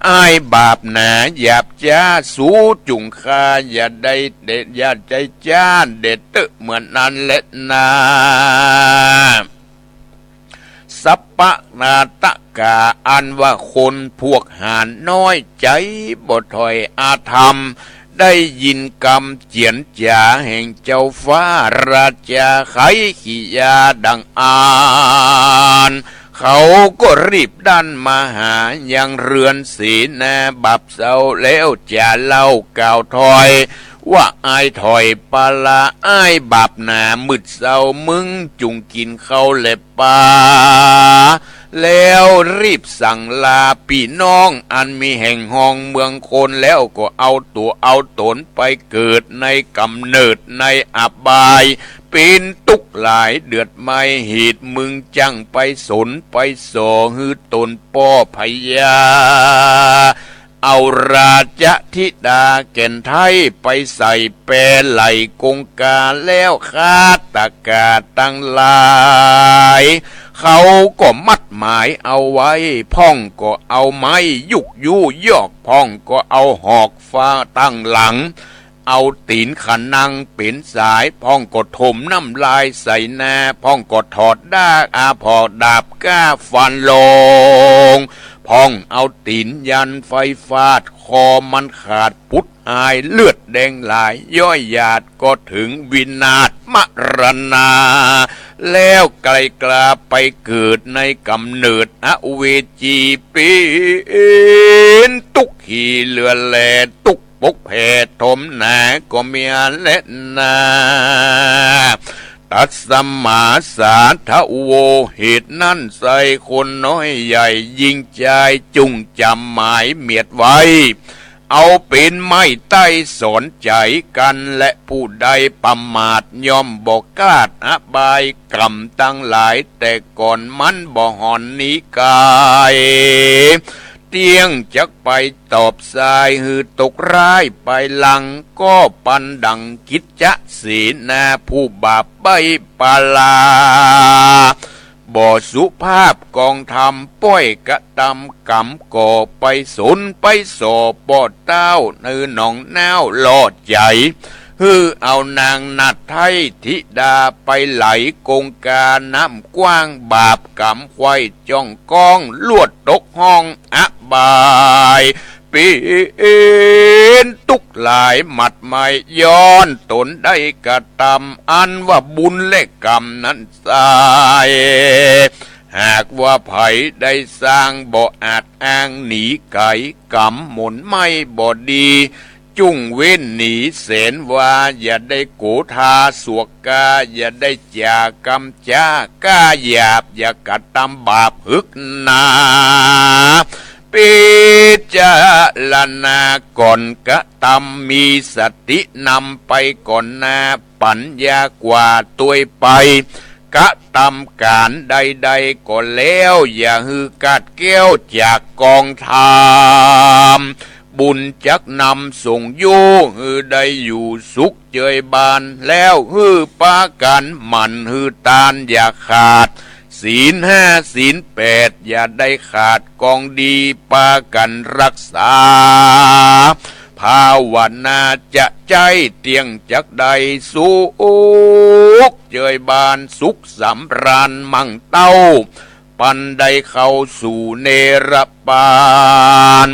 อ้ายบาปหนาหยาบจ๊า สูจุ่งฆ่าอย่าได้เด็ด อย่าได้จ๊าเด็ดเต๊อะ เหมือนนั้นแหละนา สัพพนาตกา อันว่าคนพวกหาญน้อยใจ๋บ่ถ้อยอาธรรม ได้ยินกำเจียรจ๋าแห่งเจ้าฟ้าราจา ไขขียาดังอั้น เขาก็รีบดันมาหายังเฮือนเสนา บับเซาแล้วจ๋าเล่ากล่าวถ้อย ว่าอ้ายถ้อยปาละ อ้ายบาปหนา มืดเซามึงจุ่งกิ๋นข้าวและป๋า แล้วรีบสั่งลาปี้น้องอันมีแห่งฮองเมืองคน แล้วก็เอาตั๋วเอาต๋นไปเกิดในก๋ำเนิดในอบาย เป๋นตุ๊กข์หลายเดือดไม้ เหตุมึงจั้งไปสนไปส่อ หื้อต๋นป้อพญา เอาราชธิดาแก่นไทยไปใส่แปไหล่กงกา แล้วฆาตกาตังหลาย เขาก็มัดหมายเอาไว้ พ่องก็เอาไม้ยุกยู้ยอก พ่องก็เอาหอกฟาดตังหลัง เอาตี๋นขะนังเป๋นสาย พ่องก็ถมน้ำลายใส่หน้า พ่องก็ถอดดาบ อา ถอดดาบก้าฟันลง พ่องเอาตี๋นยันไฟฟาด คอมันขาดปุดหาย เลือดแดงหลาย ย้อยหยาดก็เถิงวินาศมรณา แล้วไกลกลาไปเกิดในก๋ำเนิดอเวจี เป๋นตุ๊กข์ขี้เหลือแล ตุ๊กข์ปกแผ่ถมหนาก็มีอันแลนา ตัสมาสาทะโว เหตุนั้นไซร้คนน้อยใหญ่ ญิงจายจุ่งจ๋ำหมายเมียดไว้ เอาเป๋นไม้ใต้สอนใจ๋กั๋น และผู้ใดประมาทย่อมบ่คลาดอบาย กรรมตังหลายแต่ก่อนมันบ่หอนหนีไกล เตี้ยงจักไปตอบสาย หื้อตกร้ายไปหลัง ก็ปันดังกิจจะเสนาผู้บาปใบ้ปาลา บ่สุภาพกองธรรม ป้อยกระตำกรรมก่อ ไปสนไปส่อป้อเต้า ในหนองน้าวล่อใจ๋ หื้อเอานางนาฏไท้ธิดาไปไหล กงกาน้ำกว้าง บาปกรรมไขว่จ้องก้อง ลวดตกห้องอบาย เป๋นตุ๊กข์หลายหมัดไหม้ ย้อนตนได้กระตำ อันว่าบุญและกรรมนั้นไซร้ หากว่าใผได้สร้าง บ่อาจอ้างหนีไกล กรรมหมุนไม่บ่ดี จุ่งเว้นหนีแสนวา อย่าได้โกธาสวกกา อย่าได้จ๋ากำจ๋ากล้าหยาบ อย่ากระตำบาปหึกหนา พิจารณาก่อนกระตำ มีสตินำไปก่อนหน้า ปัญญากว่าตวยไป กระตำก๋านใดๆ ก็แล้ว อย่าหื้อขาดแคล้วจากกองธรรม บุญจักนำส่งอยู่ หื้อได้อยู่สุขเจยบาน แล้วหื้อปากั๋นหมั่นหื้อตานอย่าขาด ศีลห้าศีลแปดอย่าได้ขาด กองดีปากั๋นรักษา ภาวนาจะใจ้ เตี้ยงจักได้สุขเจยบาน สุขสำราญมั่งเต้า ปันได้เข้าสู่เนรปาน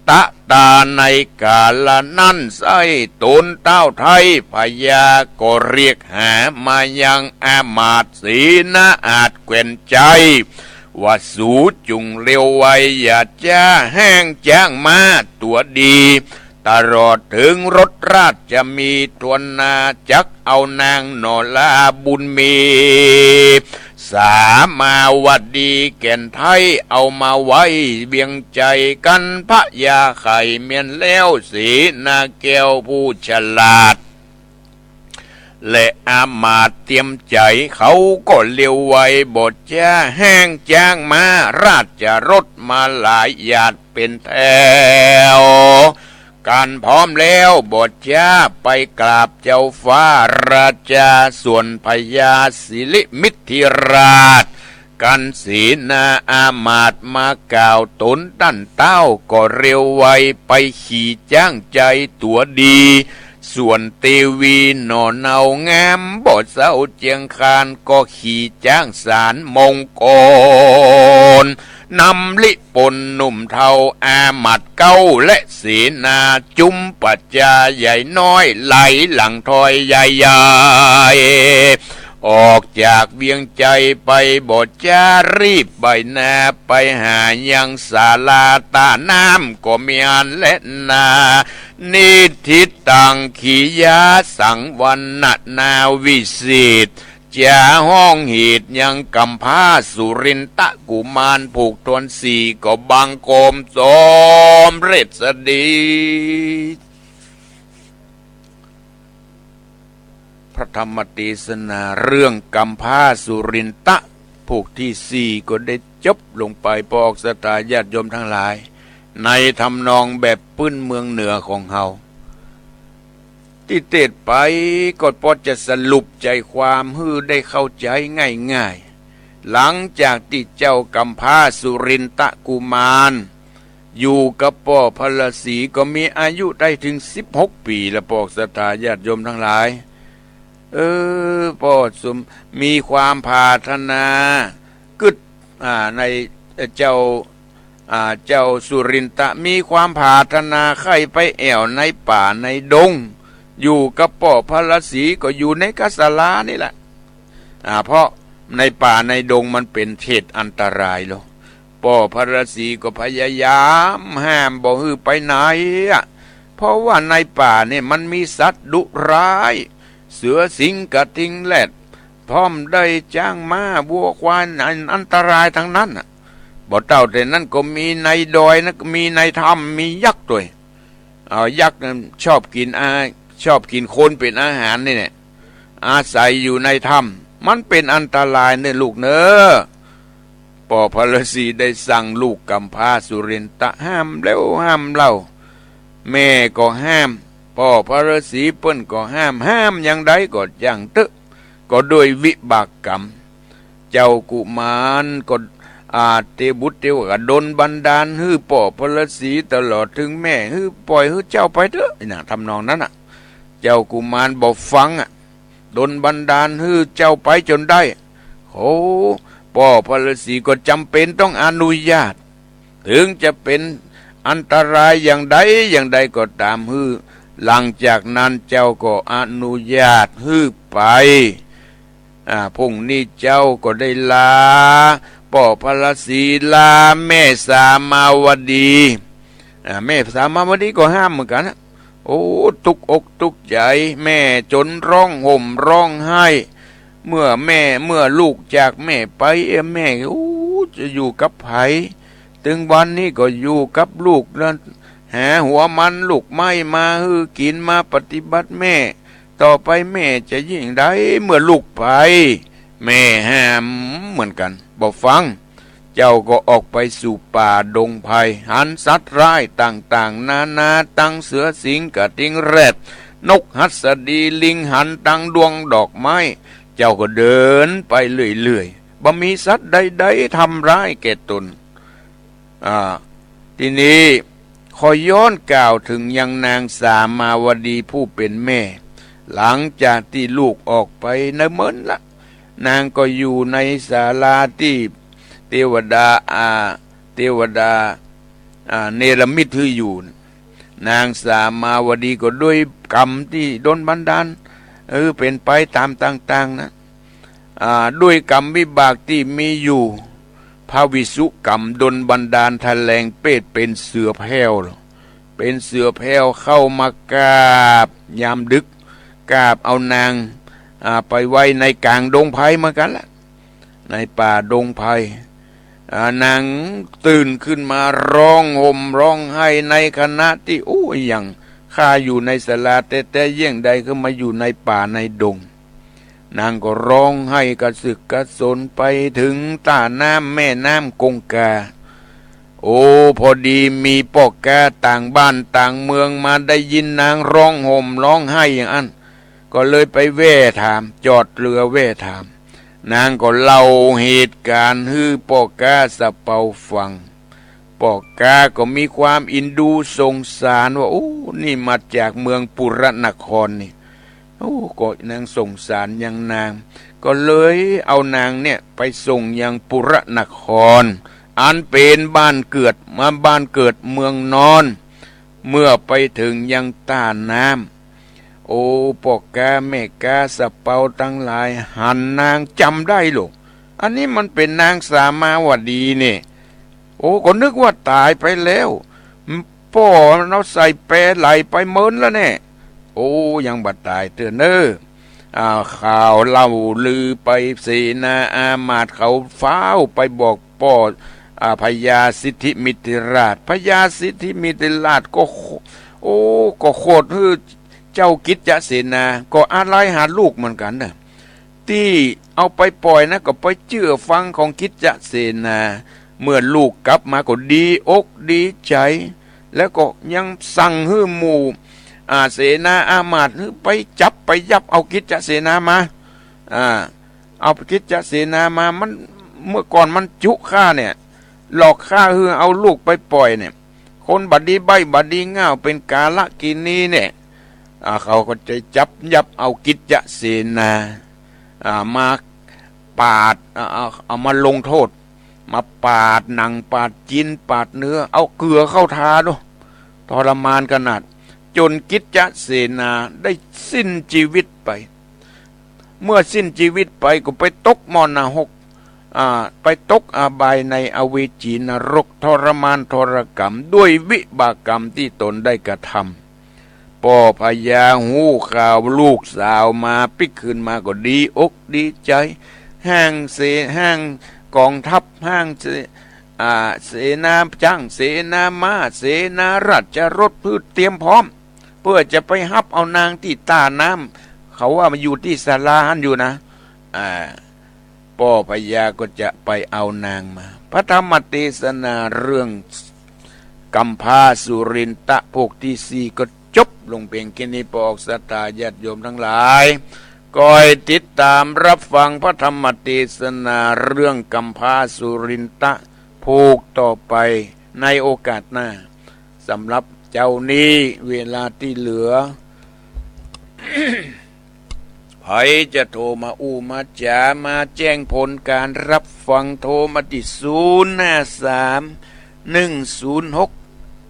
ตะตาในกาละนั้นไซร้ ตนเต้าไท้พญา ก็เรียกหามายังอามาตย์เสนาอาชแคว้นใจ๊ ว่าสูจุ่งเร็วไว อย่าจ๊าแฮ้งจ๊างม้าตั๋วดี ตลอดเถิงรถราชจะมีถ้วนหน้า จักเอานางหน่อลาบุญมี สามาวดีแก่นไท้ เอามาไว้เวียงใจ๋กั๋น พญาไข่เมียนแล้ว เสนาแก้วผู้ฉลาด และอามาตย์เตียมใจ๋ เขาก็เร็วไว บ่จ๊าแฮ้งจ๊างม้า ราชรถมาหลายหยาดเป๋นแถว ก๋านพร้อมแล้ว บ่จ๊าไปกราบเจ้าฟ้าราชา ส่วนพญาสิริมิตรธิราช กันเสนาอามาตย์มากล่าวตนต้านเต้า ก็เร็วไวไปขี่จ๊างใจ๋ตั๋วดี ส่วนเตวีหน่อเนางาม บ่เศร้าเจียงคาน ก็ขี่จ๊างสารมงคล นำลิปนหนุ่มเฒ่าอามาตย์เก๊า และเสนาจุมประจาใหญ่น้อย ไหลหลังถอยใหญ่ๆ ออกจากเวียงใจ๋ไป บ่จ๊ารีบไปนา ไปหายังศาลาต้าน้ำก็มีอันแลนา นิทธิตัง ขียาสัง วรรณนาวิเศษ จ๋าฮ้องเหตุยังกัมภาสุรินทกุมาร ผูกถ้วนสี่ ก็บังคมสำเร็จสดี พระธรรมเตสนาเรื่องกัมภาสุรินทะ ผูกที่สี่ ก็ได้จบลงไป ปอกศรัทธาญาติโยมตังหลาย ในทำนองแบบปื้นเมืองเหนือของเฮา ตี้เตสน์ไปก็ปอจะสรุปใจ๋ความหื้อได้เข้าใจ๋ง่ายๆ หลังจากตี้เจ้ากัมภาสุรินทกุมาร อยู่กับป้อพระฤๅษีก็มีอายุได้เถิงสิบหกปี๋ละปอกศรัทธาญาติโยมตังหลาย เออ ป้อสม มีความผาถนา กึ๊ด อ่า ใน เอ่อ เจ้า อ่า เจ้าสุรินทะ มีความผาถนาใค่ไปแอ่วในป่าในดง อยู่กับป้อพระฤๅษีก็อยู่ในกศาลานี่แหละ อ่า เพราะ ในป่าในดงมันเป๋นเขตอันตรายแล้ว ป้อพระฤๅษีก็พยายามห้ามบ่หื้อไปไหนอะ เพราะว่าในป่าเนี่ยมันมีสัตว์ดุร้าย เสือสิงห์กระทิงแรด พร้อมได้จ๊างม้าวัวควาย อันอันตรายตังนั้นน่ะ บ่เต้าแต่นั้นก็มีในดอยนะ มีในถ้ำ มียักษ์ตวย เอา ยักษ์นั้นชอบกิ๋นอา ชอบกิ๋นคนเป๋นอาหารนี่แหละ อาศัยอยู่ในถ้ำ มันเป๋นอันตรายเน่อลูกเน่อ ป้อพระฤๅษีได้สั่งลูกกำพร้าสุรินทะห้ามแล้วห้ามเล่า แม่ก็ห้าม ป้อพระฤๅษีเปิ้นก็ห้าม ห้ามอย่างใดก็จ้างเต๊อะ ก็ด้วยวิบากกรรม เจ้ากุมารก็ อา เตวบุตรเตวดาดลบันดาลหื้อป้อพระฤๅษีตลอดเถิงแม่ หื้อป่อยหื้อเจ้าไปเต๊อะ น่ะ ทำนองนั้นน่ะ เจ้ากุมารบ่ฟังอะ ดลบันดาลหื้อเจ้าไปจ๋นได้ โอ้ ป้อพระฤๅษีก็จ๋ำเป๋นต้องอนุญาต เถิงจะเป๋นอันตรายอย่างใดอย่างใดก็ต๋าม หื้อ หลังจากนั้นเจ้าก็อนุญาตหื้อไป อ่า พรุ่งนี้เจ้าก็ได้ลา ป้อพระฤๅษีลาแม่สามาวดี อ่า แม่สามาวดีก็ห้ามเหมือนกั๋นนะ โอ้ ตุ๊กอกตุ๊กใจ๋ แม่จ๋นร้องห่มร้องไห้ เมื่อแม่ เมื่อลูกจากแม่ไป เอ้อ แม่ โอ้ จะอยู่กับใผ เถิงวันนี้ก็อยู่กับลูกแล้ว หาหัวมันลูกไม้มาหื้อกิ๋น มาปฏิบัติแม่ ต่อไปแม่จะอย่างใด เมื่อลูกไป แม่ห้ามเหมือนกั๋น บ่ฟัง เจ้าก็ออกไปสู่ป่าดงไพร หันสัตว์ร้ายต่างๆ นานา ตังเสือสิงห์กระทิงแรด นกหัสดี ลิง หันตังดวงดอกไม้ เจ้าก็เดินไปเรื่อยๆ บ่มีสัตว์ใดๆ ทำร้ายแก่ตน อ่า ทีนี้ขอย้อนกล่าวเถิงยังนางสามาวดีผู้เป๋นแม่ หลังจากตี้ลูกออกไปเนิ่นเมินละ นางก็อยู่ในศาลาตี้เตวดา อ่า เตวดา อ่า เนรมิตหื้ออยู่ นางสามาวดีก็ด้วยกรรมตี้ดลบันดาล เออ เป๋นไปต๋ามต่างๆ นะ อ่า ด้วยกรรมวิบากตี้มีอยู่ พระวิสุกรรมดลบันดาลทะแหลงเปรตเป๋นเสือแผ้ว เป๋นเสือแผ้วเข้ามากราบยามดึก กราบเอานาง อ่า ไปไว้ในก๋างดงไพรเหมือนกั๋นละ ในป่าดงไพร อ่า นางตื่นขึ้นมาร้องห่มร้องไห้ในขณะตี้ โอ้ อะหยัง ข้าอยู่ในศาลาแต๊ๆ เยี่ยงใดก็มาอยู่ในป่าในดง นางก็ร้องไห้กระเสือกกระสนไปเถิงต้าน้ำแม่น้ำคงคา โอ้ พอดีมีป้อก๊าต่างบ้านต่างเมืองมาได้ยินนางร้องห่มร้องไห้อย่างอั้น ก็เลยไปแว่ถาม จอดเรือแว่ถาม นางก็เล่าเหตุก๋ารณ์หื้อป้อก๊าสะเปาฟัง ป้อก๊าก็มีความอินดูสงสารว่า โอ้ นี่มาจากเมืองปุระนครนี่ โอ้ ก็นางสงสารยังนาง ก็เลยเอานางเนี่ยไปส่งยังปุระนคร อันเป๋นบ้านเกิด มาบ้านเกิดเมืองนอน เมื่อไปเถิงยังต้าน้ำ โอ้ ป้อก๊าแม่ก๊าสะเปาตังหลายหันนางจ๋ำได้โลก อันนี้มันเป๋นนางสามาวดีเนี่ย โอ้ ก็นึกว่าต๋ายไปแล้ว ป้อมันเอาใส่แปไหล่ไปเมินแล้วแน่ โอ้ ยังบ่ต๋ายเตื้อเน่อ อ่า ข่าวเล่าลือไป เสนาอามาตย์เขาฟ้าวไปบอกป้อ อ่า พญาสิทธิมิตรราช พญาสิทธิมิตรราชก็โข- โอ้ ก็โขดหื้อเจ้ากิจจเสนา ก็อาลัยหาลูกเหมือนกั๋นเน่อ ตี้เอาไปป่อยนะ ก็ไปเจื้อฟังของกิจจเสนา เมื่อลูกกลับมาก็ดีอกดีใจ๋ แล้วก็ยังสั่งหื้อหมู่ อ่า เสนาอามาตย์หื้อไปจับไปยับเอากิจจเสนามา อ่า เอากิจจเสนามา มัน เมื่อก่อนมันจุข้าเนี่ย หลอกข้าหื้อเอาลูกไปป่อยเนี่ย คนบ่ดีใบ้บ่ดีง่าวเป๋นกาลกิณีเนี่ย อ่า เขาก็จะจับยับเอากิจจเสนา อ่า มาปาด อ่า เอา เอามาลงโต้ษ มาปาดหนังปาดจิ๊นปาดเนื้อ เอาเกลือเข้าทาดู ทรมานขนาด จ๋นกิจจเสนาได้สิ้นจีวิตไป เมื่อสิ้นจีวิตไปก็ไปตกหม้อนรก อ่า ไปตกอบายในอเวจีนรก ทรมานทรกรรมด้วยวิบากกรรมที่ตนได้กระทำ ป้อพญาฮู้ข่าวลูกสาวมาปิ๊กคืนมาก็ดีอกดีใจ๋ ฮ้างเส ฮ้างก๋องทัพ ฮ้างเส อ่า เสนาจ้าง เสนาม้า เสนาราชรถ เพื่อเตรียมพร้อม เพื่อจะไปฮับเอานางตี้ต้าน้ำ เขาว่ามันอยู่ตี้ศาลาหั้นอยู่นะ อ่า ป้อพญาก็จะไปเอานางมา พระธรรมเตสนาเรื่องกำพร้าสุรินทะภวกตี้สี่ก็จบลงเพียงแค่นี้ ป้อศรัทธาญาติโยมตังหลาย ก็ให้ติดต๋ามฮับฟังพระธรรมเตสนาเรื่องกำพร้าสุรินทะภวกต่อไปในโอกาสหน้า สำหรับเจ๊านี้เวลาตี้เหลือ ใผจะโทรมาอู้มาจ๋า มาแจ้งผลก๋านฮับฟัง โทรมาตี้ ศูนย์ห้าสาม หนึ่งศูนย์หก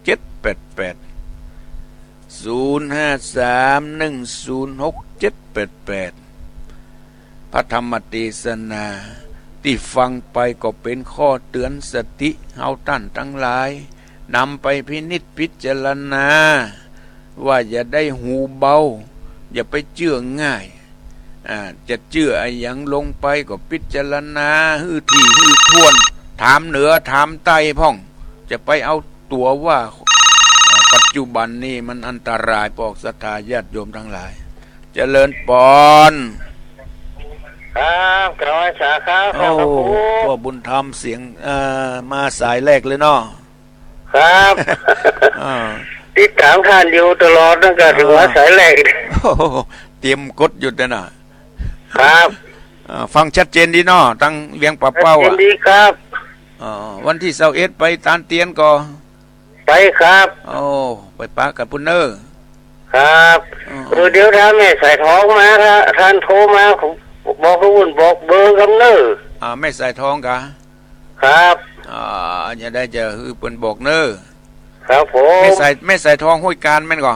เจ็ดแปดแปด ศูนย์ห้าสาม หนึ่งศูนย์หก เจ็ดแปดแปด พระธรรมเตสนาตี้ฟังไปก็เป๋นข้อเตื๋อนสติเฮาต้านตังหลาย นำไปพินิจพิจารณา ว่าอย่าได้หูเบา อย่าไปเจื้อง่าย อ่า จะเจื้ออะหยังลงไปก็พิจารณาหื้อถี่หื้อถ้วน ถามเหนือถามใต้พ่อง จะไปเอาตั๋วว่า อ่า ปัจจุบันนี่มันอันตราย ป้อศรัทธาญาติโยมตังหลาย เจริญปอน ครับ กราบไหว้สาครับ โอ้ พระครู ป้อบุญธรรมเสียง เอ่อ มาสายแรกเลยเนาะ ครับ อ่า ติดต๋ามต้านอยู่ตลอดนั่นก็ถือว่า อ่า สายแรก โอ้โห เตรียมกดอยู่นั่นน่ะ ครับ อ่า ฟังชัดเจนดีเนาะ ตังเวียงป่าเป้า ชัดเจน อ่ะ ดีครับ อ๋อ วันตี้ซาวเอ็ดไปตานเตียนก่อ ไปครับ โอ้ ไปปะกั๋นปุ้นเน่อ ครับ อ๋อ เออ เดี๋ยวถ้าแม่สายทองมา ถ้าต้านโทรมา ผมบอกหื้อปุ้นบอกเบอร์กำเน่อ อ่า แม่สายทองกา ครับ อ่า จะได้จะหื้อเปิ้นบอกเน่อ ครับผม แม่สาย แม่สายทองห้วยกาญแม่นก่อ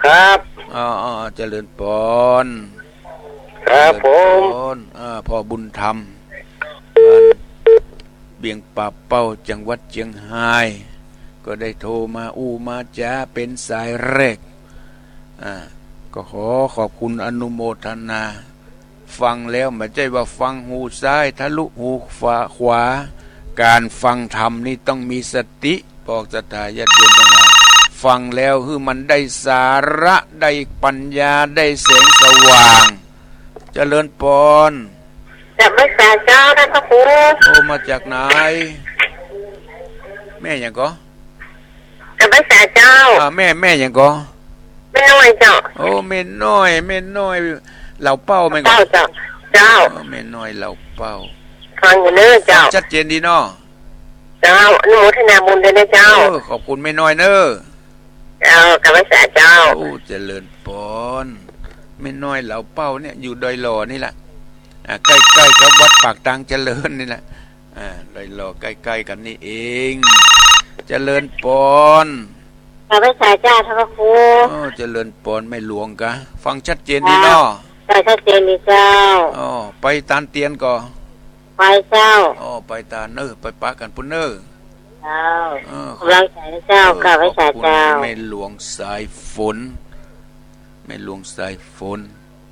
ครับ อ๋อ อ๋อ เจริญปอน ครับผม เจริญปอน อ่า ป้อบุญธรรม บ้านเวียงป่าเป้า จังหวัดเจียงฮาย ก็ได้โทรมาอู้มาจ๋าเป๋นสายแรก อ่า ก็ขอขอบคุณอนุโมทนา ฟังแล้วบ่ใจ้ว่าฟังหูซ้ายทะลุหูขวา ขวา ก๋านฟังธรรมนี่ต้องมีสติ ป้อศรัทธาญาติโยมตังหลาย ฟังแล้วหื้อมันได้สาระ ได้ปัญญา ได้แสงสว่าง เจริญปอน กราบไหว้สาเจ้าต้านพระครู โทรมาจากไหน แม่หยังก่อ กราบไหว้สาเจ้า อ่า แม่ แม่หยังก่อ แม่น้อยเจ้า โอ้ แม่น้อย แม่น้อยเหล่าเป้าแม่นก่อ เจ้า เจ้า เจ้า เออ แม่น้อยเหล่าเป้า ฟังอยู่เน่อเจ้า ชัดเจนดีเนาะ เจ้า อนุโมทนาบุญด้วยนะเจ้า เออ ขอบคุณแม่น้อยเน่อ เจ้า กราบไหว้สาเจ้า โอ้ เจริญปอน แม่น้อยเหล่าเป้าเนี่ยอยู่ดอยหล่อนี่แหละ อ่า ใก้ๆ กับวัดปากตางเจริญนี่แหละ อ่า ดอยหล่อใก้ๆ กั๋นนี่เอง เจริญปอน กราบไหว้สาเจ้าต้านพระครู อ๋อ เจริญปอนแม่หลวงกา ฟังชัดเจนดีเนาะ เจ้า ชัดเจนดีเจ้า อ๋อ ไปตานเตียนก่อ ไปเจ้า อ๋อ ไปตานเน่อ ไปปะกั๋นปุ้นเน่อ เจ้า เออ ก๋ำลังใจ๋เจ้า เออ กราบไหว้สาเจ้า ขอบคุณแม่หลวงสายฝน แม่หลวงสายฝน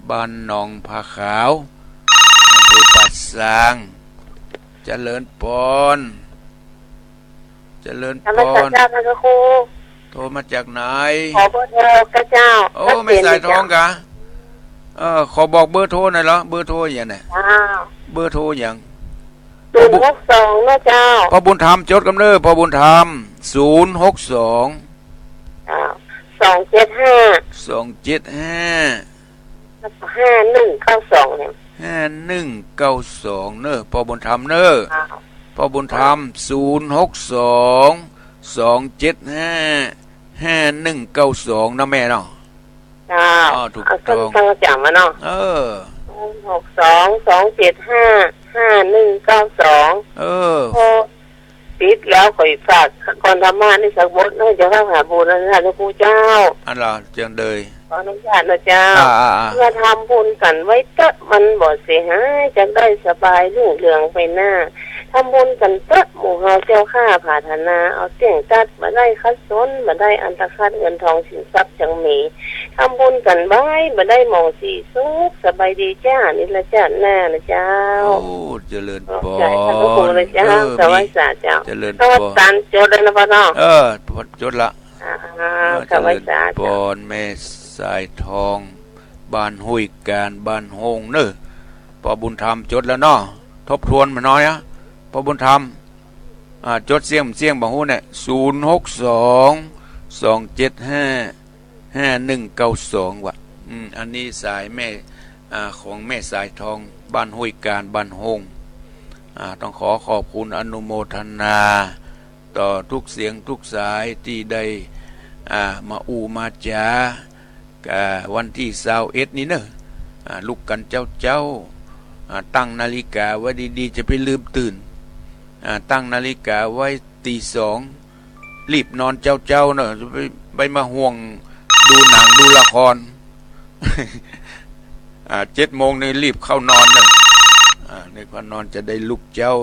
บ้านหนองผาขาว อำเภอป่าซาง เจริญปอน เจริญปอน กราบไหว้สาเจ้าต้านพระครู โทรมาจากไหน ขอเบอร์โทรก้าเจ้า โอ้ แม่สายทองกา เออ ขอบอกเบอร์โทรหน่อยเหรอ เบอร์โทรหยังเนี่ย เจ้า เบอร์โทรหยัง ศูนย์หกสอง นะเจ้า ป้อบุญธรรมจดกำเน่อ ป้อบุญธรรม ศูนย์หกสอง เจ้า สองเจ็ดห้า สองเจ็ดห้า แล้วก็ห้าหนึ่งเก้าสองเนี่ย ห้าหนึ่งเก้าสอง เน่อ ป้อบุญธรรมเน่อ เจ้า ป้อบุญธรรม ศูนย์หกสอง สองเจ็ดห้า ห้าหนึ่งเก้าสอง นะแม่เนาะ เจ้า อ๋อ ถูกต้อง เอาส้นๆ จ๋ำมาเนาะ เออ ศูนย์หกสอง สองเจ็ดห้า ห้าหนึ่งเก้าสอง เออ โทรติดแล้วก็ฝากก่อนธรรมะนี่สักบทเนาะ เจ้าข้าหาบุญนะท่านพระครูเจ้า อันละเจียงเดย ขออนุญาตนะเจ้า อ่า อ่า อ่า เมื่อทำบุญกั๋นไว้เต๊อะ มันบ่เสียหาย จะได้สบายรุ่งเรืองไปหน้า ทำบุญกั๋นเต๊อะ หมู่เฮาเจ้าข้า ผาถนา เอาเสี้ยงตัด บ่ได้ขัดสน บ่ได้อันตคัด เงินทองสินทรัพย์จักมี ทำบุญกั๋นไว้ บ่ได้หมองสี่สุข สบายดีจ้า นี่ละจ้า หน้านะเจ้า โอ้ เจริญปอน ขอบคุณนะเจ้า เออ ขอไหว้สาเจ้า เจริญปอน ขอไหว้สาเจ้าด้วยนะพ่อเนาะ เออ จดละ อ่า เออ ขอไหว้สาเจ้า เจริญปอน แม่สายทอง บ้านห้วยกาญ บ้านโฮงเน่อ ป้อบุญธรรมจดแล้วเนาะ ทบทวนมาหน่อยอะ ป้อบุญธรรม อ่า จดเสี้ยง เสี้ยงบ่ฮู้เนี่ย ศูนย์หกสอง สองเจ็ดห้า ห้าหนึ่งเก้าสอง ว่ะ อืม อันนี้สายแม่ อ่า ของแม่สายทอง บ้านห้วยกาญ บ้านโฮง อ่า ต้องขอขอบคุณอนุโมทนา ต่อทุกเสียงทุกสายตี้ได้ อ่า มาอู้มาจ๋า กาวันตี้ซาวเอ็ดนี่เน่อ อ่า ลุกกั๋นเจ๊าๆ อ่า ตั้งนาฬิกาไว้ดีๆ จะไปลืมตื่น อ่า ตั้งนาฬิกาไว้ตีสอง รีบนอนเจ๊าๆ เน่อ ไป ไปมาห่วงดูหนังดูละคร อ่า เจ็ดโมงนี่รีบเข้านอนเน่อ อ่า ในพอนอนจะได้ลุกเจ๊า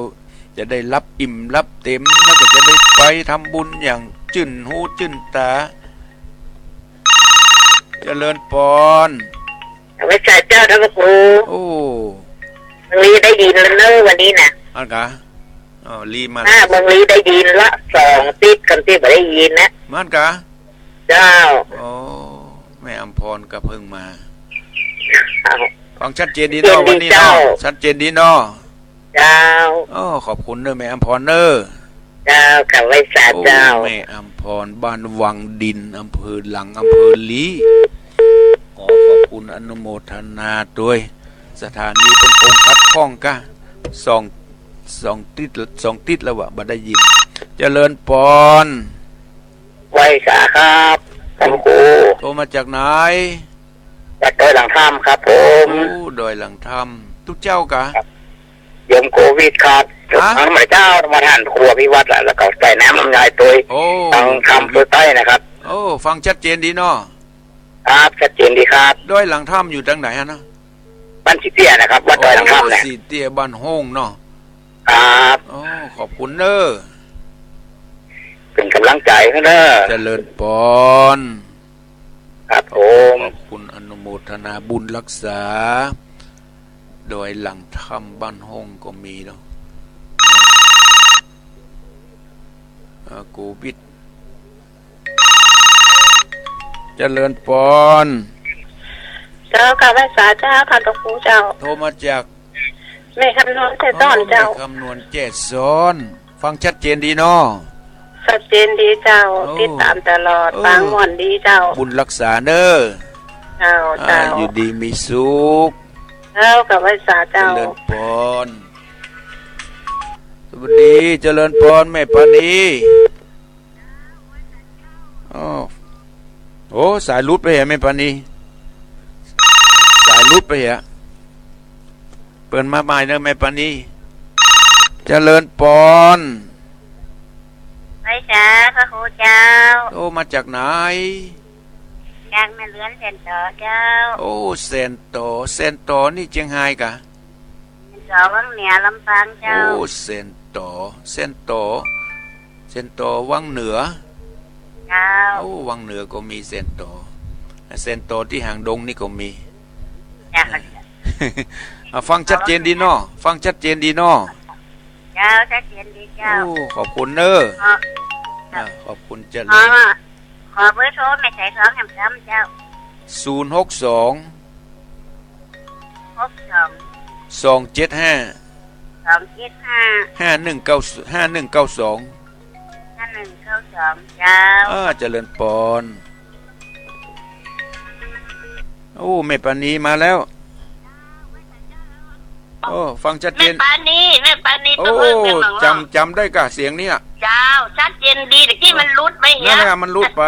จะได้หลับอิ่มหลับเต็ม แล้วก็จะได้ไปทำบุญอย่างจื้นหูจื้นต๋า เจริญปอน ไหว้สาเจ้าท่านพระครู โอ้ เมืองลี้ได้ยินแล้วเน่อวันนี้นะ อันกา อ๋อ ลี้มา อ่า เมืองลี้ได้ยินละ สองติ๊ก กำตี้บ่ได้ยินนะ มันกา เจ้า โอ้ แม่อำพรก็เพิ่งมา เจ้า ฟังชัดเจนดีเนาะ ชัดเจนดี วันนี้เนาะ เจ้า ชัดเจนดีเนาะ เจ้า โอ้ ขอบคุณเน่อแม่อำพรเน่อ เจ้า กราบไหว้สาเจ้า โอ้ แม่อำพร บ้านวังดิน อำเภอหลัง อำเภอลี้ ขอขอบคุณอนุโมทนาตวย สถานีเปิ้นคงขัดข้องกะ สอง สองติ๊ก สองติ๊กแล้ววะ บ่ได้ยิน เจริญปอน ไหว้สาครับ ท่านครู โทรมาจากไหน จากดอยหลังถ้ำครับผม โอ้ ดอยหลังถ้ำ ตุ๊เจ้ากะ ครับ โยมโควิดครับ ฮะ ทั้งหมดเจ้า มาท่านครูอภิวัตรละ แล้วก็ใส่น้ำลำไยตวย โอ้ ทางถ้ำตวยใต้นะครับ โอ้ ฟังชัดเจนดีเนาะ ครับ ชัดเจนดีครับ ดอยหลังถ้ำอยู่ตางไหนฮะนะ บ้านสีเตี้ยนะครับ วัดดอยหลังถ้ำเนี่ย โอ้ สีเตี้ย บ้านโฮงเนาะ ครับ โอ้ ขอบคุณเน่อ เป๋นก๋ำลังใจ๋เน่อ เจริญปอน ครับผม ขอบคุณอนุโมทนาบุญรักษา ดอยหลังถ้ำบ้านโฮงก็มีเนาะ อ่า โควิด เจริญปอน เจ้า กราบไหว้สาเจ้า ท่านพระครูเจ้า โทรมาจาก แม่คำนวณแจ้ซ้อนเจ้า โอ้ แม่คำนวณแจ้ซ้อน ฟังชัดเจนดีเนาะ ชัดเจนดีเจ้า โอ้ ติดต๋ามตลอด โอ้ ฟังม่วนดีเจ้า บุญรักษาเน่อ เจ้า อ่า เจ้า อยู่ดีมีสุข เจ้า กราบไหว้สาเจ้า เจริญปอน สวัสดี เจริญปอน แม่ปานี อ้อ โอ้ สายหลุดไปเหรอแม่ปานี สายหลุดไปเหรอ เปิดมาใหม่เน่อแม่ปานี เจริญปอน ไหว้สาพระครูเจ้า โอ้ มาจากไหน จากแม่เรือนแสนต่อเจ้า โอ้ แสนต่อ แสนต่อนี่เจียงฮายกะ แสนต่อวังเหนือลำปางเจ้า โอ้ แสนต่อ แสนต่อ แสนต่อวังเหนือ เจ้า โอ้ วังเหนือก็มีแสนต่อ แสนต่อตี้หางดงนี่ก็มี เจ้า อ่า ฟังชัดเจนดีเนาะ ฟังชัดเจนดีเนาะ เจ้า ชัดเจนดีเจ้า โอ้ ขอบคุณเน่อ ขอ อ่า ขอบคุณเจ้า ขอ ขอเบอร์โทรแม่สายทองแหมเจ้า ศูนย์หกสอง หกสอง สองเจ็ดห้า สองเจ็ดห้า ห้าหนึ่งเก้า ห้าหนึ่งเก้าสอง ห้าหนึ่งเก้าสอง เจ้า อ่า เจริญปอน โอ้ แม่ปานีมาแล้ว โอ้ ฟังชัดเจน แม่ปานี แม่ปานี โอ้ ตะเวิร์กแม่หม่อง จ๋ำ จ๋ำได้กะเสียงเนี่ย เจ้า ชัดเจนดี ตะกี้มันหลุดไปเหีย นั่นแหละ มันหลุดไป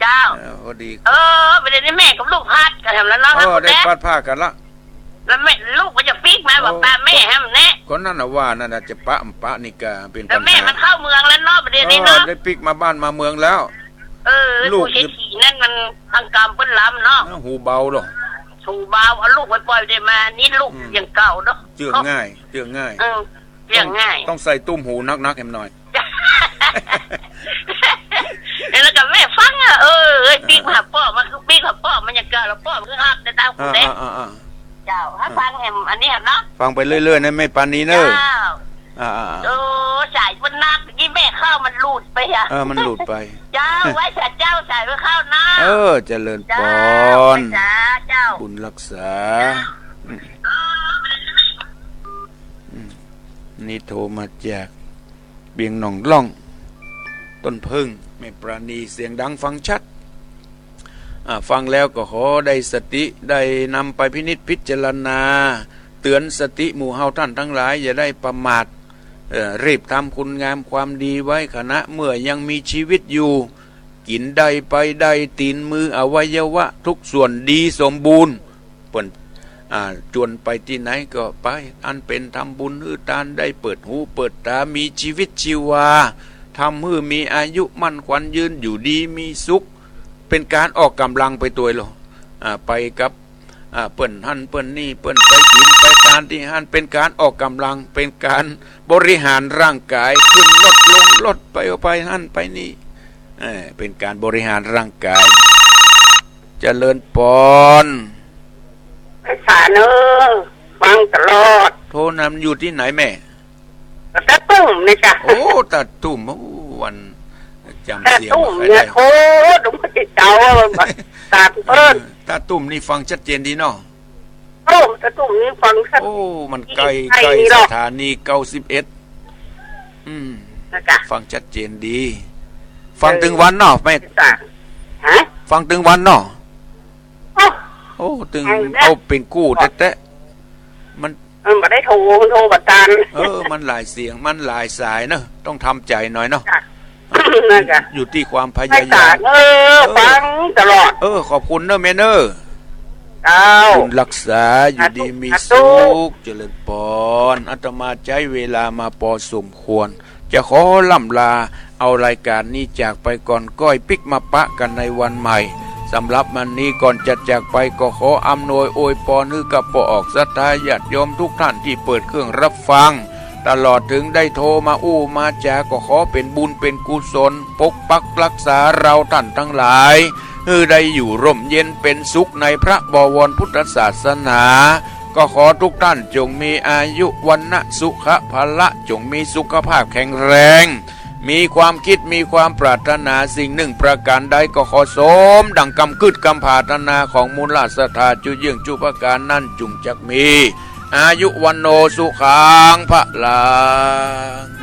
เจ้า เออ พอดี เออ ประเดี๋ยวนี้แม่กับลูกพัดกันแหมแล้วเนาะ เออ ได้พัดผ้ากันละ แล้วแม่ ลูกก็จะปิ๊กมาบอกตามแม่แหมแน่ คนนั้นน่ะว่านั่นน่ะจะปะ ปะนี่กะเป๋นปัญหา แล้วแม่มันเข้าเมืองแล้วเนาะ ประเดี๋ยวนี้เนาะ เออ ได้ปิ๊กมาบ้านมาเมืองแล้ว เออ ลูก ผู้เศรษฐีนั่นมันทางกามเปิ้นลำเนาะ หูเบาเหรอ หูเบา เอาลูกไปป่อยได้มา นี่ลูก อืม อย่างเก่าเนาะ เจื้องง่าย เจื้องง่าย เออ เจื้องง่าย ต้อง ต้องใส่ตุ้มหูนักๆ แหมหน่อย แล้วก็แม่ฟังอะ เออ เอ้ย ปิ๊กผ้าป้อมันคือปิ๊กผ้าป้อมันอย่างเก่า แล้วป้อมันคือฮับในตาหูแดง อ่า อ่า อ่า เจ้า ถ้าฟังแหมอันนี้แหมเนาะ ฟังไปเรื่อยๆ นะแม่ปราณีเนอะ เจ้า อ่าๆๆ โอ้ สายมันนัก นี่แม่เข้ามันหลุดไปอะ เออ มันหลุดไป เจ้า ไหว้สาเจ้า สายมันเข้านะ เออ เจริญปอน เจ้า ไหว้สาเจ้า บุญรักษา อืม อืม นี่โทรมาจากเวียงหนองล่อง ต้นเผิ้ง แม่ปราณี เสียงดังฟังชัด อ่า ฟังแล้วก็ขอได้สติ ได้นำไปพินิจพิจารณา เตือนสติหมู่เฮาท่านทั้งหลาย อย่าได้ประมาท เอ่อ รีบทำคุณงามความดีไว้ ขณะเมื่อยังมีชีวิตอยู่ กิ๋นได้ไปได้ ตี๋นมืออวัยวะทุกส่วนดีสมบูรณ์ เปิ้น อ่า จวนไปตี้ไหนก็ไป อันเป๋นทำบุญหื้อตาน ได้เปิดหูเปิดต๋า มีจีวิตชีวา ทำหื้อมีอายุมั่นขวัญยืน อยู่ดีมีสุข เป๋นก๋านออกก๋ำลังไปตวยลอ อ่า ไปกับ อ่า เปิ้นหั้นเปิ้นนี่ เปิ้นไปกิ๋นไปตานตี้หั้น เป๋นก๋านออกก๋ำลัง เป๋นก๋านบริหารร่างก๋าย ขึ้นรถลงรถ ไปเอาไปหั้นไปนี่ เอ่อ เป๋นก๋านบริหารร่างก๋าย เจริญปอน ไหว้สาเนอะ ฟังตลอด โทรนำ อยู่ตี้ไหนแม่ ตาตุ้มนี่จ้ะ โอ้ ตาตุ้ม โอ้ วันจ๋ำเสียง ตาตุ้ม บ่ค่อยได้ เนี่ย โอ้ ดูมันติดเจ้า ตาเปิ้น เออ ตาตุ้มนี่ฟังชัดเจนดีเนาะ โอ้ ตาตุ้มนี่ฟังชัด โอ้ มันใก้ ใก้ ใก้นี่หรอก สถานีเก้าสิบเอ็ด อืม นะจ๊ะ ฟังชัดเจนดี ฟังตึงวันเนาะแม่ จ้ะ ฮะ ฟังตึงวันเนาะ โอ้ โอ้ ตึง เอาแล้ว เอาเป๋นกู้แต๊ๆ มัน มันบ่ได้โทร มันโทรบ่ตัน เออ มันหลายเสียง มันหลายสายเนาะ ต้องทำใจ๋หน่อยเนาะ จ้ะ นั่นจ้ะ อยู่ตี้ความพยายาม ไหว้สาเนอะ เออ ฟังตลอด เออ ขอบคุณเนอะแม่เนอะ เจ้า บุญรักษา อยู่ดีมีสุข สาธุ เจริญปอน อาตมาใจ๊เวลามาปอสมควร จะขอล่ำลา เอารายก๋านนี้จากไปก่อน ก้อยปิ๊กมาปะกั๋นในวันใหม่ สำหรับวันนี้ก่อนจะจากไปก็ขออำนวยอวยปอนหื้อกับป้อออกศรัทธาญาติโยมทุกท่านตี้เปิดเครื่องรับฟัง ตลอดเถิงได้โทรมาอู้มาจ๋า ก็ขอเป๋นบุญเป๋นกุศล ปกปักรักษาเฮาต้านตังหลาย หื้อได้อยู่ร่มเย็นเป๋นสุขในพระบวรพุทธศาสนา ก็ขอทุกท่านจงมีอายุวรรณะสุขะพละ จงมีสุขภาพแข็งแรง มีความคิดมีความปรารถนาสิ่งหนึ่งประก๋านใดก็ขอสมดังกำกึ๊ดกำผาถนาของมูลศรัทธาจุเยื่องจุประก๋านนั้นจุ่งจักมี อายุวัณโณสุขังพลัง